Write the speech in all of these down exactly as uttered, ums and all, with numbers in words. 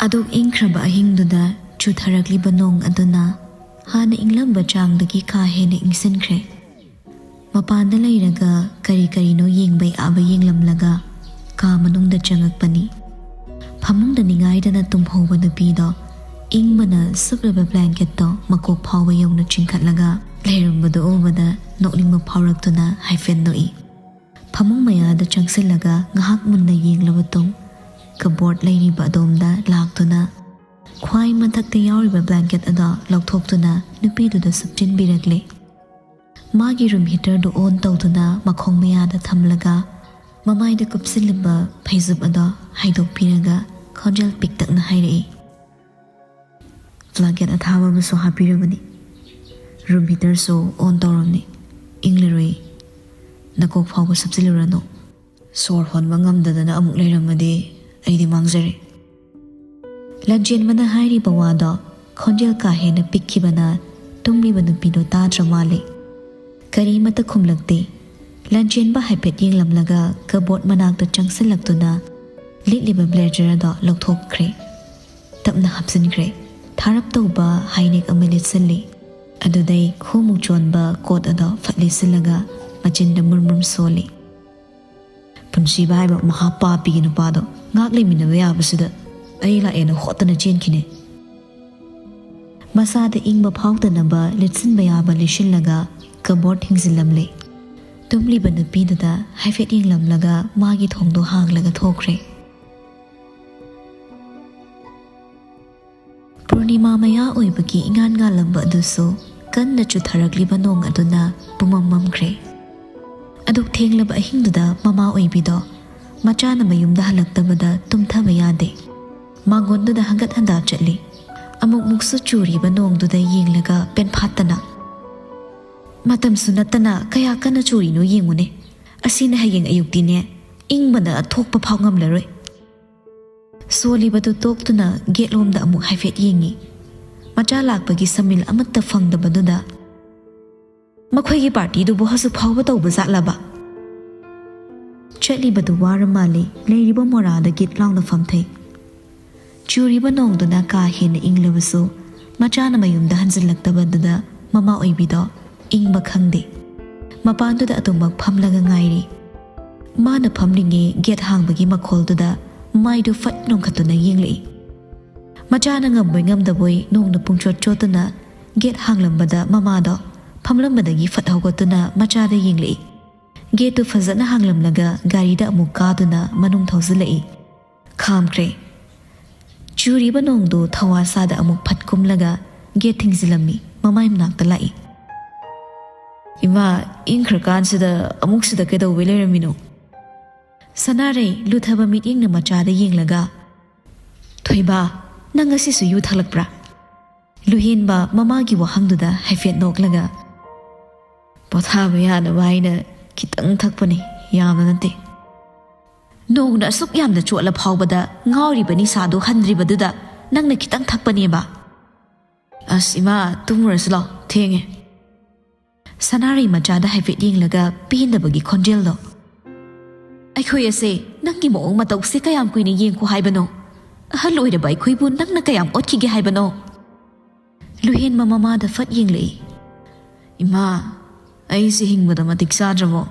ꯑꯗꯨꯛ ꯏꯪꯈ꯭ꯔꯕ ꯑꯍꯤꯡꯗꯨꯗ ꯆꯨꯊꯔꯛꯂꯤꯕ ꯅꯣꯡ ꯑꯗꯨꯅ ꯍꯥꯟꯅ ꯏꯪꯂꯝꯕ ꯆꯥꯡꯗꯒꯤ ꯀꯥ ꯍꯦꯟꯅ ꯏꯪꯁꯤꯟꯈ꯭ꯔꯦ꯫ ꯃꯄꯥꯟꯗ ꯂꯩꯔꯒ ꯀꯔꯤ ꯀꯔꯤꯅꯣ ꯌꯦꯡꯕ ꯌꯥꯕ ꯌꯦꯡꯂꯝꯂꯒ ꯀꯥ ꯃꯅꯨꯡꯗ ꯆꯪꯉꯛꯄꯅꯤ꯫ ꯐꯃꯨꯡꯗ ꯅꯤꯡꯉꯥꯏꯗꯅ ꯇꯨꯝꯍꯧꯕ ꯅꯨꯄꯤꯗꯣ ꯏꯪꯕꯅ ꯁꯨꯞꯂꯕ ꯕ꯭ꯂꯥꯡꯀꯦꯠꯇꯣ ꯃꯀꯣꯛ ꯐꯥꯎꯕ ꯌꯧꯅ ꯆꯤꯡꯈꯠꯂꯒ ꯂꯩꯔꯝꯕꯗꯨ ꯎꯕꯗ ꯅꯣꯛꯅꯤꯡꯕ ꯐꯥꯎꯔꯛꯇꯨꯅ ꯍꯥꯏꯐꯦꯠ ꯅꯣꯛꯏ꯫ ꯐꯃꯨꯡ ꯃꯌꯥꯗ ꯆꯪꯁꯤꯜꯂꯒ ꯉꯥꯏꯍꯥꯛ ꯃꯨꯟꯅ ꯌꯦꯡꯂꯕ ꯇꯨꯡ ꯀꯕꯣꯔꯗ ꯂꯩꯔꯤꯕ ꯑꯗꯣꯝꯗ ꯂꯥꯛꯇꯨꯅ ꯈ꯭ꯋꯥꯏ ꯃꯊꯛꯇ ꯌꯥꯎꯔꯤꯕ ꯕ꯭ꯂꯥꯡꯀꯦꯠ ꯑꯗꯣ ꯂꯧꯊꯣꯛꯇꯨꯅ ꯅꯨꯄꯤꯗꯨꯗ ꯁꯨꯞꯆꯤꯟꯕꯤꯔꯛꯂꯦ꯫ ꯃꯥꯒꯤ ꯔꯨꯝ ꯍꯤꯇꯔꯗꯨ ꯑꯣꯟ ꯇꯧꯗꯨꯅ ꯃꯈꯣꯡ ꯃꯌꯥꯗ ꯊꯝꯂꯒ ꯃꯃꯥꯏꯗ ꯀꯨꯞꯁꯤꯜꯂꯝꯕ ꯐꯩꯖꯨꯞ ꯑꯗꯣ ꯍꯥꯏꯗꯣꯛꯄꯤꯔꯒ ꯈꯣꯟꯖꯦꯜ ꯄꯤꯛꯇꯛꯅ ꯍꯥꯏꯔꯛꯏ, "ꯕ꯭ꯂꯥꯡꯀꯦꯠ ꯑꯊꯥꯕ ꯑꯃꯁꯨ ꯍꯥꯞꯄꯤꯔꯕꯅꯤ꯫ ꯔꯨꯝ ꯍꯤꯇꯔꯁꯨ ꯑꯣꯟ ꯇꯧꯔꯝꯅꯤ꯫ ꯏꯪꯂꯔꯣꯏ꯫ ꯅꯀꯣꯛ ꯐꯥꯎꯕ ꯁꯨꯞꯆꯤꯜꯂꯨꯔꯅꯨ꯫ ꯁꯣꯔ ꯍꯣꯟꯕ ꯉꯝꯗꯗꯅ ꯑꯃꯨꯛ ꯂꯩꯔꯝꯃꯗꯤ ꯑꯩꯗꯤ ꯃꯥꯡꯖꯔꯦ꯫" ꯂꯟꯖꯦꯟꯕꯅ ꯍꯥꯏꯔꯤꯕ ꯋꯥꯗꯣ ꯈꯣꯟꯖꯦꯜ ꯀꯥ ꯍꯦꯟꯅ ꯄꯤꯛꯈꯤꯕꯅ ꯇꯨꯝꯂꯤꯕ ꯅꯨꯄꯤꯗꯣ ꯇꯥꯗ꯭ꯔ ꯃꯥꯜꯂꯦ꯫ ꯀꯔꯤꯃꯠꯇ ꯈꯨꯝꯂꯛꯇꯦ꯫ ꯂꯟꯖꯦꯟꯕ ꯍꯥꯏꯐꯦꯠ ꯌꯦꯡꯂꯝꯂꯒ ꯀꯕꯣꯔꯗ ꯃꯅꯥꯛꯇ ꯆꯪꯁꯤꯜꯂꯛꯇꯨꯅ ꯂꯤꯠꯂꯤꯕ ꯕ꯭ꯂꯦꯖꯔ ꯑꯗꯣ ꯂꯧꯊꯣꯛꯈ꯭ꯔꯦ꯫ ꯇꯞꯅ ꯍꯥꯞꯆꯤꯟꯈ꯭ꯔꯦ꯫ ꯊꯥꯔꯞ ꯇꯧꯕ ꯍꯥꯏꯅꯦꯛ ꯑꯃ ꯂꯤꯠꯁꯤꯜꯂꯤ꯫ ꯑꯗꯨꯗꯩ ꯈꯨꯃꯨꯛ ꯆꯣꯟꯕ ꯀꯣꯠ ꯑꯗꯣ ꯐꯠ ꯂꯤꯠꯁꯤꯜꯂꯒ ꯃꯆꯤꯟꯗ ꯃꯨꯔ ꯃꯨꯔ ꯁꯣꯜꯂꯤ꯫ "ꯄꯨꯟꯁꯤꯕ ꯍꯥꯏꯕ ꯃꯍꯥ ꯄꯥꯄꯤꯒꯤ ꯅꯨꯄꯥꯗꯣ ꯉꯥꯛ ꯂꯩꯃꯤꯟꯅꯕ ꯌꯥꯕꯁꯤꯗ ꯑꯩ ꯂꯥꯛꯑꯦꯅ ꯍꯣꯠꯇꯅ ꯆꯦꯟꯈꯤꯅꯦ꯫" ꯃꯁꯥꯗ ꯏꯪꯕ ꯐꯥꯎꯗꯅꯕ ꯂꯤꯠꯁꯤꯟꯕ ꯌꯥꯕ ꯂꯤꯠꯁꯤꯜꯂꯒ ꯀꯕꯣꯔꯗ ꯊꯤꯡꯖꯤꯜꯂꯝꯂꯦ꯫ ꯇꯨꯝꯂꯤꯕ ꯅꯨꯄꯤꯗꯨꯗ ꯍꯥꯏꯐꯦꯠ ꯌꯦꯡꯂꯝꯂꯒ ꯃꯥꯒꯤ ꯊꯣꯡꯗꯣ ꯍꯥꯡꯂꯒ ꯊꯣꯛꯈ꯭ꯔꯦ꯫ ꯄꯨꯔꯅꯤꯃꯥ ꯃꯌꯥ ꯑꯣꯏꯕꯒꯤ ꯏꯉꯥꯟ ꯉꯥꯜꯂꯝꯕ ꯑꯗꯨꯁꯨ ꯀꯟꯅ ꯆꯨꯊꯔꯛꯂꯤꯕ ꯅꯣꯡ ꯑꯗꯨꯅ ꯄꯨꯃꯝ ꯃꯝꯈ꯭ꯔꯦ꯫ ꯑꯗꯨꯛ ꯊꯦꯡꯂꯕ ꯑꯍꯤꯡꯗꯨꯗ ꯃꯃꯥ ꯑꯣꯏꯕꯤꯗꯣ ꯃꯆꯥꯅ ꯃꯌꯨꯝꯗ ꯍꯜꯂꯛꯇꯕꯗ ꯇꯨꯝꯊꯕ ꯌꯥꯗꯦ꯫ ꯃꯥꯡꯒꯣꯟꯗꯨꯗ ꯍꯪꯒꯠ ꯍꯟꯗꯥ ꯆꯠꯂꯤ꯫ ꯑꯃꯨꯛ ꯃꯨꯛꯁꯨ ꯆꯨꯔꯤꯕ ꯅꯣꯡꯗꯨꯗ ꯌꯦꯡꯂꯒ ꯄꯦꯟꯐꯥꯠꯇꯅ, "ꯃꯇꯝꯁꯨ ꯅꯠꯇꯅ ꯀꯌꯥ ꯀꯟꯅ ꯆꯨꯔꯤꯅꯣ ꯌꯦꯡꯉꯨꯅꯦ꯫ ꯑꯁꯤꯅ ꯍꯌꯦꯡ ꯑꯌꯨꯛꯇꯤꯅꯦ ꯏꯪꯕꯅ ꯊꯣꯛꯄ ꯐꯥꯎ ꯉꯝꯂꯔꯣꯏ꯫" ꯁꯣꯜꯂꯤꯕꯗꯨ ꯇꯣꯛꯇꯨꯅ ꯒꯦꯠꯂꯣꯝꯗ ꯑꯃꯨꯛ ꯍꯥꯏꯐꯦꯠ ꯌꯦꯡꯉꯤ꯫ ꯃꯆꯥ ꯂꯥꯛꯄꯒꯤ ꯁꯃꯤꯜ ꯑꯃꯠꯇ ꯐꯪꯗꯕꯗꯨꯗ, "ꯃꯈꯣꯏꯒꯤ ꯄꯥꯔꯇꯤꯗꯨꯕꯨ ꯍꯧꯖꯤꯛ ꯐꯥꯎꯕ ꯇꯧꯕ ꯖꯥꯠꯂꯕ?" ꯆꯠꯂꯤꯕꯗꯨ ꯋꯥꯔ ꯃꯥꯜꯂꯤ꯫ ꯂꯩꯔꯤꯕ ꯃꯣꯔꯥꯗ ꯒꯤꯠ ꯂꯥꯎꯅ ꯐꯝꯊꯩ꯫ ꯆꯨꯔꯤꯕ ꯅꯣꯡꯗꯨꯅ ꯀꯥ ꯍꯦꯟꯅ ꯏꯪꯂꯕꯁꯨ, ꯃꯆꯥꯅ ꯃꯌꯨꯝꯗ ꯍꯟꯖꯤꯜꯂꯛꯇꯕꯗꯨꯗ ꯃꯃꯥ ꯑꯣꯏꯕꯤꯗꯣ ꯏꯪꯕ ꯈꯪꯗꯦ꯫ ꯃꯄꯥꯟꯗꯨꯗ ꯑꯗꯨꯃꯛ ꯐꯝꯂꯒ ꯉꯥꯏꯔꯤ꯫ ꯃꯥꯅ ꯐꯝꯂꯤꯉꯩ ꯒꯦꯠ ꯍꯥꯡꯕꯒꯤ ꯃꯈꯣꯜꯗꯨꯗ ꯃꯥꯏꯗꯨ ꯐꯠ ꯅꯣꯡꯈꯠꯇꯨꯅ ꯌꯦꯡꯂꯛꯏ꯫ ꯃꯆꯥꯅ ꯉꯝꯕꯣꯏ ꯉꯝꯗꯕꯣꯏ ꯅꯣꯡꯅ ꯄꯨꯡꯆꯣꯠ ꯆꯣꯠꯇꯨꯅ ꯒꯦꯠ ꯍꯥꯡꯂꯝꯕꯗ ꯃꯃꯥꯗꯣ ꯐꯝꯂꯝꯕꯗꯒꯤ ꯐꯠ ꯍꯧꯒꯠꯇꯨꯅ ꯃꯆꯥꯗ ꯌꯦꯡꯂꯛꯏ꯫ ꯒꯦꯠꯇꯨ ꯐꯖꯅ ꯍꯥꯡꯂꯝꯂꯒ ꯒꯥꯔꯤꯗ ꯑꯃꯨꯛ ꯀꯥꯗꯨꯅ ꯃꯅꯨꯡ ꯊꯧꯖꯤꯜꯂꯛꯏ꯫ ꯈꯥꯝꯈ꯭ꯔꯦ꯫ ꯆꯨꯔꯤꯕ ꯅꯣꯡꯗꯨ ꯊꯋꯥ ꯁꯥꯗ ꯑꯃꯨꯛ ꯐꯠ ꯀꯨꯝꯂꯒ ꯒꯦꯠ ꯊꯤꯡꯖꯤꯜꯂꯝꯃꯤ꯫ ꯃꯃꯥꯏ ꯃꯅꯥꯛꯇ ꯂꯥꯛꯏ꯫ "ꯏꯃꯥ, ꯏꯪꯈ꯭ꯔꯀꯥꯟꯁꯤꯗ ꯑꯃꯨꯛ ꯁꯤꯗ ꯀꯩꯗꯧꯕꯩ ꯂꯩꯔꯝꯃꯤꯅꯣ?" ꯁꯅꯥꯔꯩ ꯂꯨꯊꯕ ꯃꯤꯠꯌꯦꯡꯅ ꯃꯆꯥꯗ ꯌꯦꯡꯂꯒ, "ꯊꯣꯏꯕ, ꯅꯪ ꯉꯁꯤꯁꯨ ꯌꯨ ꯊꯛꯂꯛꯄ꯭ꯔꯥ?" ꯂꯨꯍꯦꯟꯕ ꯃꯃꯥꯒꯤ ꯋꯥꯍꯪꯗꯨꯗ ꯍꯥꯏꯐꯦꯠ ꯅꯣꯛꯂꯒ, "ꯄꯣꯊꯥꯕ ꯌꯥꯅꯕ ꯍꯥꯏꯅ ꯈꯤꯇꯪ ꯊꯛꯄꯅꯤ, ꯌꯥꯝꯅ ꯅꯠꯇꯦ꯫ ꯅꯣꯡꯅ ꯑꯁꯨꯛ ꯌꯥꯝꯅ ꯆꯣꯠꯂ ꯐꯥꯎꯕꯗ ꯉꯥꯎꯔꯤꯕ ꯅꯤꯁꯥꯗꯨ ꯍꯟꯗ꯭ꯔꯤꯕꯗꯨꯗ ꯅꯪꯅ ꯈꯤꯇꯪ ꯊꯛꯄꯅꯦꯕ꯫ ꯑꯁ ꯏꯃꯥ, ꯇꯨꯝꯃꯨꯔꯁꯤ ꯂꯥꯎ, ꯊꯦꯡꯉꯦ꯫" ꯁꯅꯥꯔꯩ ꯃꯆꯥꯗ ꯍꯥꯏꯐꯦꯠ ꯌꯦꯡꯂꯒ ꯄꯦꯟꯗꯕꯒꯤ ꯈꯣꯟꯖꯦꯜꯗꯣ꯫ "ꯑꯩꯈꯣꯏ ꯑꯁꯦ ꯅꯪꯒꯤ ꯃꯑꯣꯡ ꯃꯇꯧꯁꯦ ꯀꯌꯥꯝ ꯀꯨꯏꯅ ꯌꯦꯡꯈꯣ ꯍꯥꯏꯕꯅꯣ? ꯑꯍꯜ ꯑꯣꯏꯔꯕ ꯑꯩꯈꯣꯏꯕꯨ ꯅꯪꯅ ꯀꯌꯥꯝ ꯑꯣꯠꯈꯤꯒꯦ ꯍꯥꯏꯕꯅꯣ?" ꯂꯨꯍꯦꯟꯕ ꯃꯃꯥꯗ ꯐꯠ ꯌꯦꯡꯂꯛꯏ꯫ "ꯏꯃꯥ, ꯑꯩꯁꯦ ꯍꯤꯡꯕꯗ ꯃꯇꯤꯛ ꯆꯥꯗ꯭ꯔꯕꯣ?"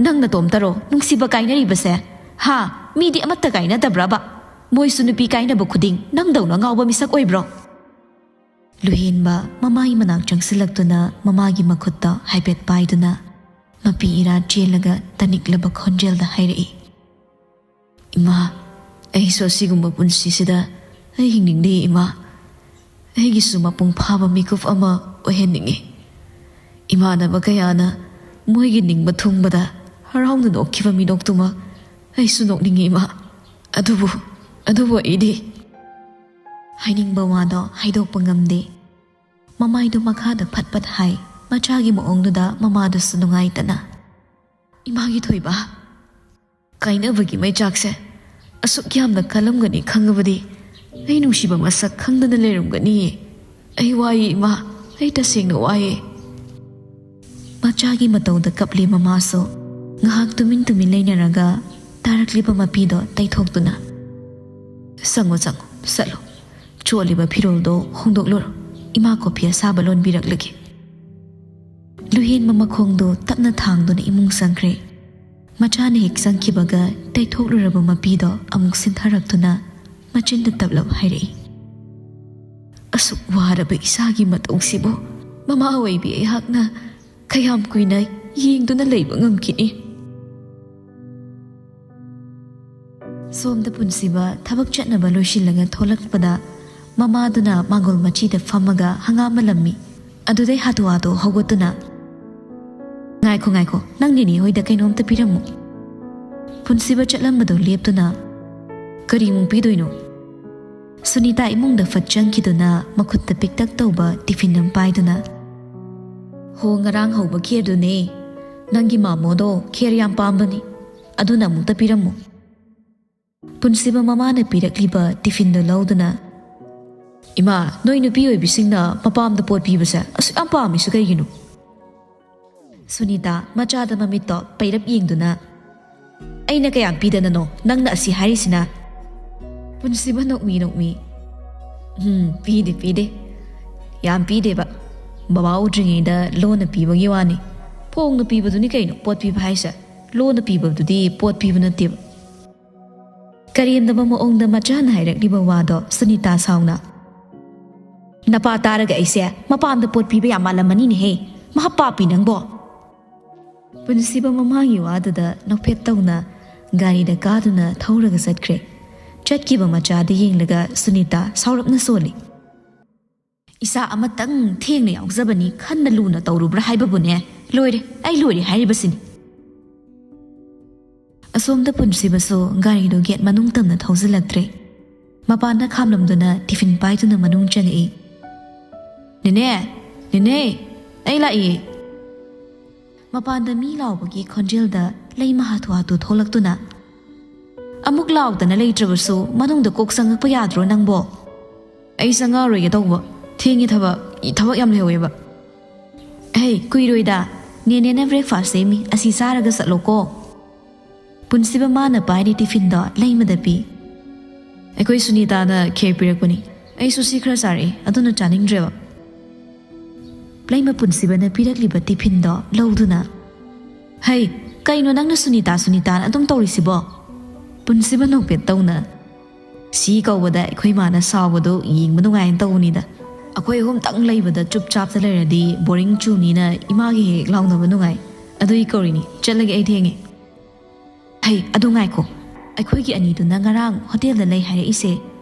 "ꯅꯪ ꯅꯇꯣꯝꯇꯔꯣ ꯅꯨꯡꯁꯤꯕ ꯀꯥꯏꯅꯔꯤꯕꯁꯦ? ꯍꯥ? ꯃꯤꯗꯤ ꯑꯃꯠꯇ ꯀꯥꯏꯅꯗꯕ꯭ꯔꯕ? ꯃꯣꯏꯁꯨ ꯅꯨꯄꯤ ꯀꯥꯏꯅꯕ ꯈꯨꯗꯤꯡ ꯅꯪꯗꯧꯅ ꯉꯥꯎꯕ ꯃꯤꯁꯛ ꯑꯣꯏꯕ꯭ꯔꯣ?" ꯂꯨꯍꯦꯟꯕ ꯃꯃꯥꯒꯤ ꯃꯅꯥꯛ ꯆꯪꯁꯤꯜꯂꯛꯇꯨꯅ ꯃꯃꯥꯒꯤ ꯃꯈꯨꯠꯇ ꯍꯥꯏꯐꯦꯠ ꯄꯥꯏꯗꯨꯅ ꯃꯄꯤ ꯏꯔꯥ ꯆꯦꯜꯂꯒ ꯇꯅꯤꯛꯂꯕ ꯈꯣꯟꯖꯦꯜꯗ ꯍꯥꯏꯔꯛꯏ꯫ "ꯏꯃꯥ, ꯑꯩꯁꯨ ꯑꯁꯤꯒꯨꯝꯕ ꯄꯨꯟꯁꯤꯁꯤꯗ ꯑꯩ ꯍꯤꯡꯅꯤꯡꯗꯦ ꯏꯃꯥ꯫ ꯑꯩꯒꯤꯁꯨ ꯃꯄꯨꯡ ꯐꯥꯕ ꯃꯤꯀꯨꯞ ꯑꯃ ꯑꯣꯏꯍꯟꯅꯤꯡꯉꯤ꯫ ꯏꯃꯥꯟꯅꯕ ꯀꯌꯥꯅ ꯃꯣꯏꯒꯤ ꯅꯤꯡꯕ ꯊꯨꯡꯕꯗ ꯍꯔꯥꯎꯅ ꯅꯣꯛꯈꯤꯕ ꯃꯤꯅꯣꯛꯇꯨꯃꯛ ꯑꯩꯁꯨ ꯅꯣꯛꯅꯤꯡꯉꯤ ꯏꯃꯥ꯫ ꯑꯗꯨꯕꯨ, ꯑꯗꯨꯕꯨ ꯑꯩꯗꯤ꯫" ꯍꯥꯏꯅꯤꯡꯕ ꯋꯥꯗꯣ ꯍꯥꯏꯗꯣꯛꯄ ꯉꯝꯗꯦ꯫ ꯃꯃꯥꯏꯗꯨ ꯃꯈꯥꯗ ꯐꯠ ꯐꯠ ꯍꯥꯏ꯫ ꯃꯆꯥꯒꯤ ꯃꯑꯣꯡꯗꯨꯗ ꯃꯃꯥꯗꯨꯁꯨ ꯅꯨꯡꯉꯥꯏꯇꯅ, "ꯏꯃꯥꯒꯤ ꯊꯣꯏꯕ, ꯀꯥꯏꯅꯕꯒꯤ ꯃꯩꯆꯥꯛꯁꯦ ꯑꯁꯨꯛ ꯌꯥꯝꯅ ꯀꯜꯂꯝꯒꯅꯤ ꯈꯪꯉꯕꯗꯤ ꯑꯩ ꯅꯨꯡꯁꯤꯕ ꯃꯁꯛ ꯈꯪꯗꯅ ꯂꯩꯔꯝꯒꯅꯤꯌꯦ꯫ ꯑꯩ ꯋꯥꯏꯌꯦ ꯏꯃꯥ, ꯑꯩ ꯇꯁꯦꯡꯅ ꯋꯥꯏꯌꯦ꯫" ꯃꯆꯥꯒꯤ ꯃꯇꯧꯗ ꯀꯞꯂꯤ ꯃꯃꯥꯁꯨ꯫ ꯉꯥꯏꯍꯥꯛ ꯇꯨꯃꯤꯟ ꯇꯨꯃꯤꯟ ꯂꯩꯅꯔꯒ ꯇꯥꯔꯛꯂꯤꯕ ꯃꯄꯤꯗꯣ ꯇꯩꯊꯣꯛꯇꯨꯅ, "ꯆꯪꯉꯣ, ꯆꯪꯉꯣ, ꯆꯠꯂꯣ꯫ ꯆꯣꯠꯂꯤꯕ ꯐꯤꯔꯣꯜꯗꯣ ꯍꯣꯡꯗꯣꯛꯂꯨꯔꯣ꯫ ꯏꯃꯥ ꯀꯣꯐꯤ ꯑꯁꯥꯕ ꯂꯣꯟꯕꯤꯔꯛꯂꯒꯦ꯫" ꯂꯨꯍꯦꯟꯕ ꯃꯈꯣꯡꯗꯣ ꯇꯞꯅ ꯊꯥꯡꯗꯨꯅ ꯏꯃꯨꯡ ꯆꯪꯈ꯭ꯔꯦ꯫ ꯃꯆꯥꯅ ꯍꯦꯛ ꯆꯪꯈꯤꯕꯒ ꯇꯩꯊꯣꯛꯂꯨꯔꯕ ꯃꯄꯤꯗꯣ ꯑꯃꯨꯛ ꯁꯤꯟꯊꯔꯛꯇꯨꯅ ꯃꯆꯤꯟꯗ ꯇꯞꯂꯞ ꯍꯥꯏꯔꯛꯏ, "ꯑꯁꯨꯛ ꯋꯥꯔꯕ ꯏꯁꯥꯒꯤ ꯃꯇꯧꯁꯤꯕꯨ ꯃꯃꯥ ꯑꯣꯏꯕꯤ ꯑꯩꯍꯥꯛꯅ ꯀꯌꯥꯝ ꯀꯨꯏꯅ ꯌꯦꯡꯗꯨꯅ ꯂꯩꯕ ꯉꯝꯈꯤꯅꯤ?" ꯁꯣꯝꯗ ꯄꯨꯟꯁꯤꯕ ꯊꯕꯛ ꯆꯠꯅꯕ ꯂꯣꯏꯁꯤꯜꯂꯒ ꯊꯣꯛꯂꯛꯄꯗ, ꯃꯃꯥꯗꯨꯅ ꯃꯥꯡꯒꯣꯜ ꯃꯆꯤꯗ ꯐꯝꯃꯒ ꯍꯪꯒꯥꯝ ꯃꯜꯂꯝꯃꯤ꯫ ꯑꯗꯨꯗꯩ ꯍꯥꯊꯨ ꯍꯥꯊꯨ ꯍꯧꯒꯠꯇꯨꯅ, "ꯉꯥꯏꯈꯣ, ꯉꯥꯏꯈꯣ, ꯅꯪ ꯅꯦꯅꯦ ꯍꯣꯏꯗ ꯀꯩꯅꯣꯝꯇ ꯄꯤꯔꯝꯃꯨ꯫" ꯄꯨꯟꯁꯤꯕ ꯆꯠꯂꯝꯕꯗꯣ ꯂꯦꯞꯇꯨꯅ, "ꯀꯔꯤꯃꯨꯛ ꯄꯤꯗꯣꯏꯅꯣ?" ꯁꯨꯅꯤꯇꯥ ꯏꯃꯨꯡꯗ ꯐꯠ ꯆꯪꯈꯤꯗꯨꯅ ꯃꯈꯨꯠꯇ ꯄꯤꯛꯇꯛ ꯇꯧꯕ ꯇꯤꯐꯤꯟ ꯑꯃ ꯄꯥꯏꯗꯨꯅ, "ꯍꯣ, ꯉꯔꯥꯡ ꯍꯧꯕ ꯈꯦꯔꯗꯨꯅꯦ꯫ ꯅꯪꯒꯤ ꯃꯥꯃꯣꯗꯣ ꯈꯦꯔ ꯌꯥꯝ ꯄꯥꯝꯕꯅꯤ꯫ ꯑꯗꯨꯅ ꯑꯃꯨꯛꯇ ꯄꯤꯔꯝꯃꯨ꯫" ꯄꯨꯟꯁꯤꯕ ꯃꯃꯥꯅ ꯄꯤꯔꯛꯂꯤꯕ ꯇꯤꯐꯤꯟꯗꯨ ꯂꯧꯗꯨꯅ, "ꯏꯃꯥ, ꯅꯣꯏ ꯅꯨꯄꯤ ꯑꯣꯏꯕꯤꯁꯤꯡꯅ ꯃꯄꯥꯝꯗ ꯄꯣꯠ ꯄꯤꯕꯁꯦ ꯑꯁꯨꯛ ꯌꯥꯝ ꯄꯥꯝꯃꯤꯁꯤ ꯀꯩꯒꯤꯅꯣ?" ꯁꯨꯅꯤꯇꯥ ꯃꯆꯥꯗ ꯃꯃꯤꯠꯇꯣ ꯄꯩꯔꯞ ꯌꯦꯡꯗꯨꯅ, "ꯑꯩꯅ ꯀꯌꯥꯝ ꯄꯤꯗꯅꯅꯣ ꯅꯪꯅ ꯑꯁꯤ ꯍꯥꯏꯔꯤꯁꯤꯅ?" ꯄꯨꯟꯁꯤꯕ ꯅꯣꯛꯃꯤ ꯅꯣꯛꯃꯤ, "ꯎꯝ, ꯄꯤꯗꯦ, ꯄꯤꯗꯦ꯫ ꯌꯥꯝ ꯄꯤꯗꯦꯕ꯫ ꯕꯕꯥ ꯎꯗ꯭ꯔꯤꯉꯩꯗ ꯂꯣꯟꯅ ꯄꯤꯕꯒꯤ ꯋꯥꯅꯤ꯫ ꯐꯣꯡꯅ ꯄꯤꯕꯗꯨꯅꯤ ꯀꯩꯅꯣ ꯄꯣꯠ ꯄꯤꯕ ꯍꯥꯏꯁꯦ꯫ ꯂꯣꯟꯅ ꯄꯤꯕꯗꯨꯗꯤ ꯄꯣꯠ ꯄꯤꯕ ꯅꯠꯇꯦꯕ꯫" ꯀꯔꯦꯝꯅꯕ ꯃꯑꯣꯡꯗ ꯃꯆꯥꯅ ꯍꯥꯏꯔꯛꯂꯤꯕ ꯋꯥꯗꯣ ꯁꯨꯅꯤꯇꯥ ꯁꯥꯎꯅ, "ꯅꯄꯥ ꯇꯥꯔꯒ ꯑꯩꯁꯦ ꯃꯄꯥꯝꯗ ꯄꯣꯠ ꯄꯤꯕ ꯌꯥꯝ ꯃꯥꯜꯂꯝꯃꯅꯤꯅꯦꯍꯦ, ꯃꯍꯥ ꯄꯥꯄꯤ ꯅꯪꯕꯣ!" ꯄꯨꯟꯁꯤꯕ ꯃꯃꯥꯒꯤ ꯋꯥꯗꯨꯗ ꯅꯣꯛꯐꯦꯠ ꯇꯧꯅ ꯒꯥꯔꯤꯗ ꯀꯥꯗꯨꯅ ꯊꯧꯔꯒ ꯆꯠꯈ꯭ꯔꯦ꯫ ꯆꯠꯈꯤꯕ ꯃꯆꯥꯗ ꯌꯦꯡꯂꯒ ꯁꯨꯅꯤꯇꯥ ꯁꯥꯎꯔꯞꯅ ꯁꯣꯜꯂꯤ꯫ "ꯏꯆꯥ ꯑꯃꯇꯪ ꯊꯦꯡꯅ ꯌꯥꯎꯖꯕꯅꯤ ꯈꯟꯅ ꯂꯨꯅ ꯇꯧꯔꯨꯕ꯭ꯔꯥ ꯍꯥꯏꯕꯕꯨꯅꯦ, ꯂꯣꯏꯔꯦ, ꯑꯩ ꯂꯣꯏꯔꯦ ꯍꯥꯏꯔꯤꯕꯁꯤꯅꯤ꯫" ꯑꯁꯣꯝꯗ ꯄꯨꯟꯁꯤꯕꯁꯨ ꯒꯥꯔꯤꯗꯨ ꯒꯦꯠ ꯃꯅꯨꯡ ꯇꯝꯅ ꯊꯧꯖꯤꯜꯂꯛꯇ꯭ꯔꯦ꯫ ꯃꯄꯥꯟꯗ ꯈꯥꯝꯂꯝꯗꯨꯅ ꯇꯤꯐꯤꯟ ꯄꯥꯏꯗꯨꯅ ꯃꯅꯨꯡ ꯆꯪꯉꯛꯏ꯫ "ꯅꯦꯅꯦ, ꯅꯦꯅꯦ, ꯑꯩ ꯂꯥꯛꯏ꯫" ꯃꯄꯥꯟꯗ ꯃꯤ ꯂꯥꯎꯕꯒꯤ ꯈꯣꯟꯖꯦꯜꯗ ꯂꯩꯃ ꯍꯥꯊꯨ ꯍꯥꯊꯨ ꯊꯣꯛꯂꯛꯇꯨꯅ, "ꯑꯃꯨꯛ ꯂꯥꯎꯗꯅ ꯂꯩꯇ꯭ꯔꯕꯁꯨ ꯃꯅꯨꯡꯗ ꯀꯣꯛ ꯆꯪꯉꯛꯄ ꯌꯥꯗ꯭ꯔꯣ ꯅꯪꯕꯣ?" "ꯑꯩ ꯆꯪꯉꯛꯑꯔꯣꯏꯒꯦ ꯇꯧꯕ꯫ ꯊꯦꯡꯉꯦ ꯊꯕꯛ, ꯊꯕꯛ ꯌꯥꯝ ꯂꯩꯍꯧꯋꯦꯕ꯫" "ꯍꯦ, ꯀꯨꯏꯔꯣꯏꯗ꯫ ꯅꯦꯅꯦꯅ ꯕ꯭ꯔꯦꯛꯐꯥꯁ ꯁꯦꯝꯃꯤ, ꯑꯁꯤ ꯆꯥꯔꯒ ꯆꯠꯂꯣꯀꯣ꯫" ꯄꯨꯟꯁꯤꯕ ꯃꯥꯅ ꯄꯥꯏꯔꯤ ꯇꯤꯐꯤꯟꯗꯣ ꯂꯩꯃꯗ ꯄꯤ꯫ ꯑꯩꯈꯣꯏ ꯁꯨꯅꯤꯇꯥꯅ ꯈꯦꯔ ꯄꯤꯔꯛꯄꯅꯤ꯫ ꯑꯩꯁꯨ ꯁꯤ ꯈꯔ ꯆꯥꯔꯛꯏ, ꯑꯗꯨꯅ ꯆꯥꯅꯤꯡꯗ꯭ꯔꯦꯕ꯫ ꯂꯩꯃ ꯄꯨꯟꯁꯤꯕꯅ ꯄꯤꯔꯛꯂꯤꯕ ꯇꯤꯐꯤꯟꯗꯣ ꯂꯧꯗꯨꯅ, "ꯍꯩ, ꯀꯩꯅꯣ ꯅꯪꯅ ꯁꯨꯅꯤꯇꯥ ꯁꯨꯅꯤꯇꯥꯅ ꯑꯗꯨꯝ ꯇꯧꯔꯤꯁꯤꯕꯣ?" ꯄꯨꯟꯁꯤꯕ ꯅꯣꯛꯐꯦꯠ ꯇꯧꯅ, "ꯁꯤ ꯀꯧꯕꯗ ꯑꯩꯈꯣꯏ ꯃꯥꯅ ꯁꯥꯎꯕꯗꯣ ꯌꯦꯡꯕ ꯅꯨꯡꯉꯥꯏꯅ ꯇꯧꯕꯅꯤꯗ꯫ ꯑꯩꯈꯣꯏ ꯑꯍꯨꯝꯇꯪ ꯂꯩꯕꯗ ꯆꯨꯞ ꯆꯥꯞꯇ ꯂꯩꯔꯗꯤ ꯕꯣꯔꯤꯡ ꯆꯨꯅꯤꯅ ꯏꯃꯥꯒ ꯍꯦꯛ ꯂꯥꯎꯅꯕ ꯅꯨꯡꯉꯥꯏ꯫ ꯑꯗꯨꯒꯤ ꯀꯧꯔꯤꯅꯤ꯫ ꯆꯠꯂꯒꯦ, ꯑꯩ ꯊꯦꯡꯉꯦ꯫" "ꯍꯩ, ꯑꯗꯨ ꯉꯥꯏꯈꯣ꯫ ꯑꯩꯈꯣꯏꯒꯤ ꯑꯅꯤꯗꯨꯅ ꯉꯔꯥꯡ ꯍꯣꯇꯦꯜꯗ ꯂꯩ ꯍꯥꯏꯔꯛꯏꯁꯦ,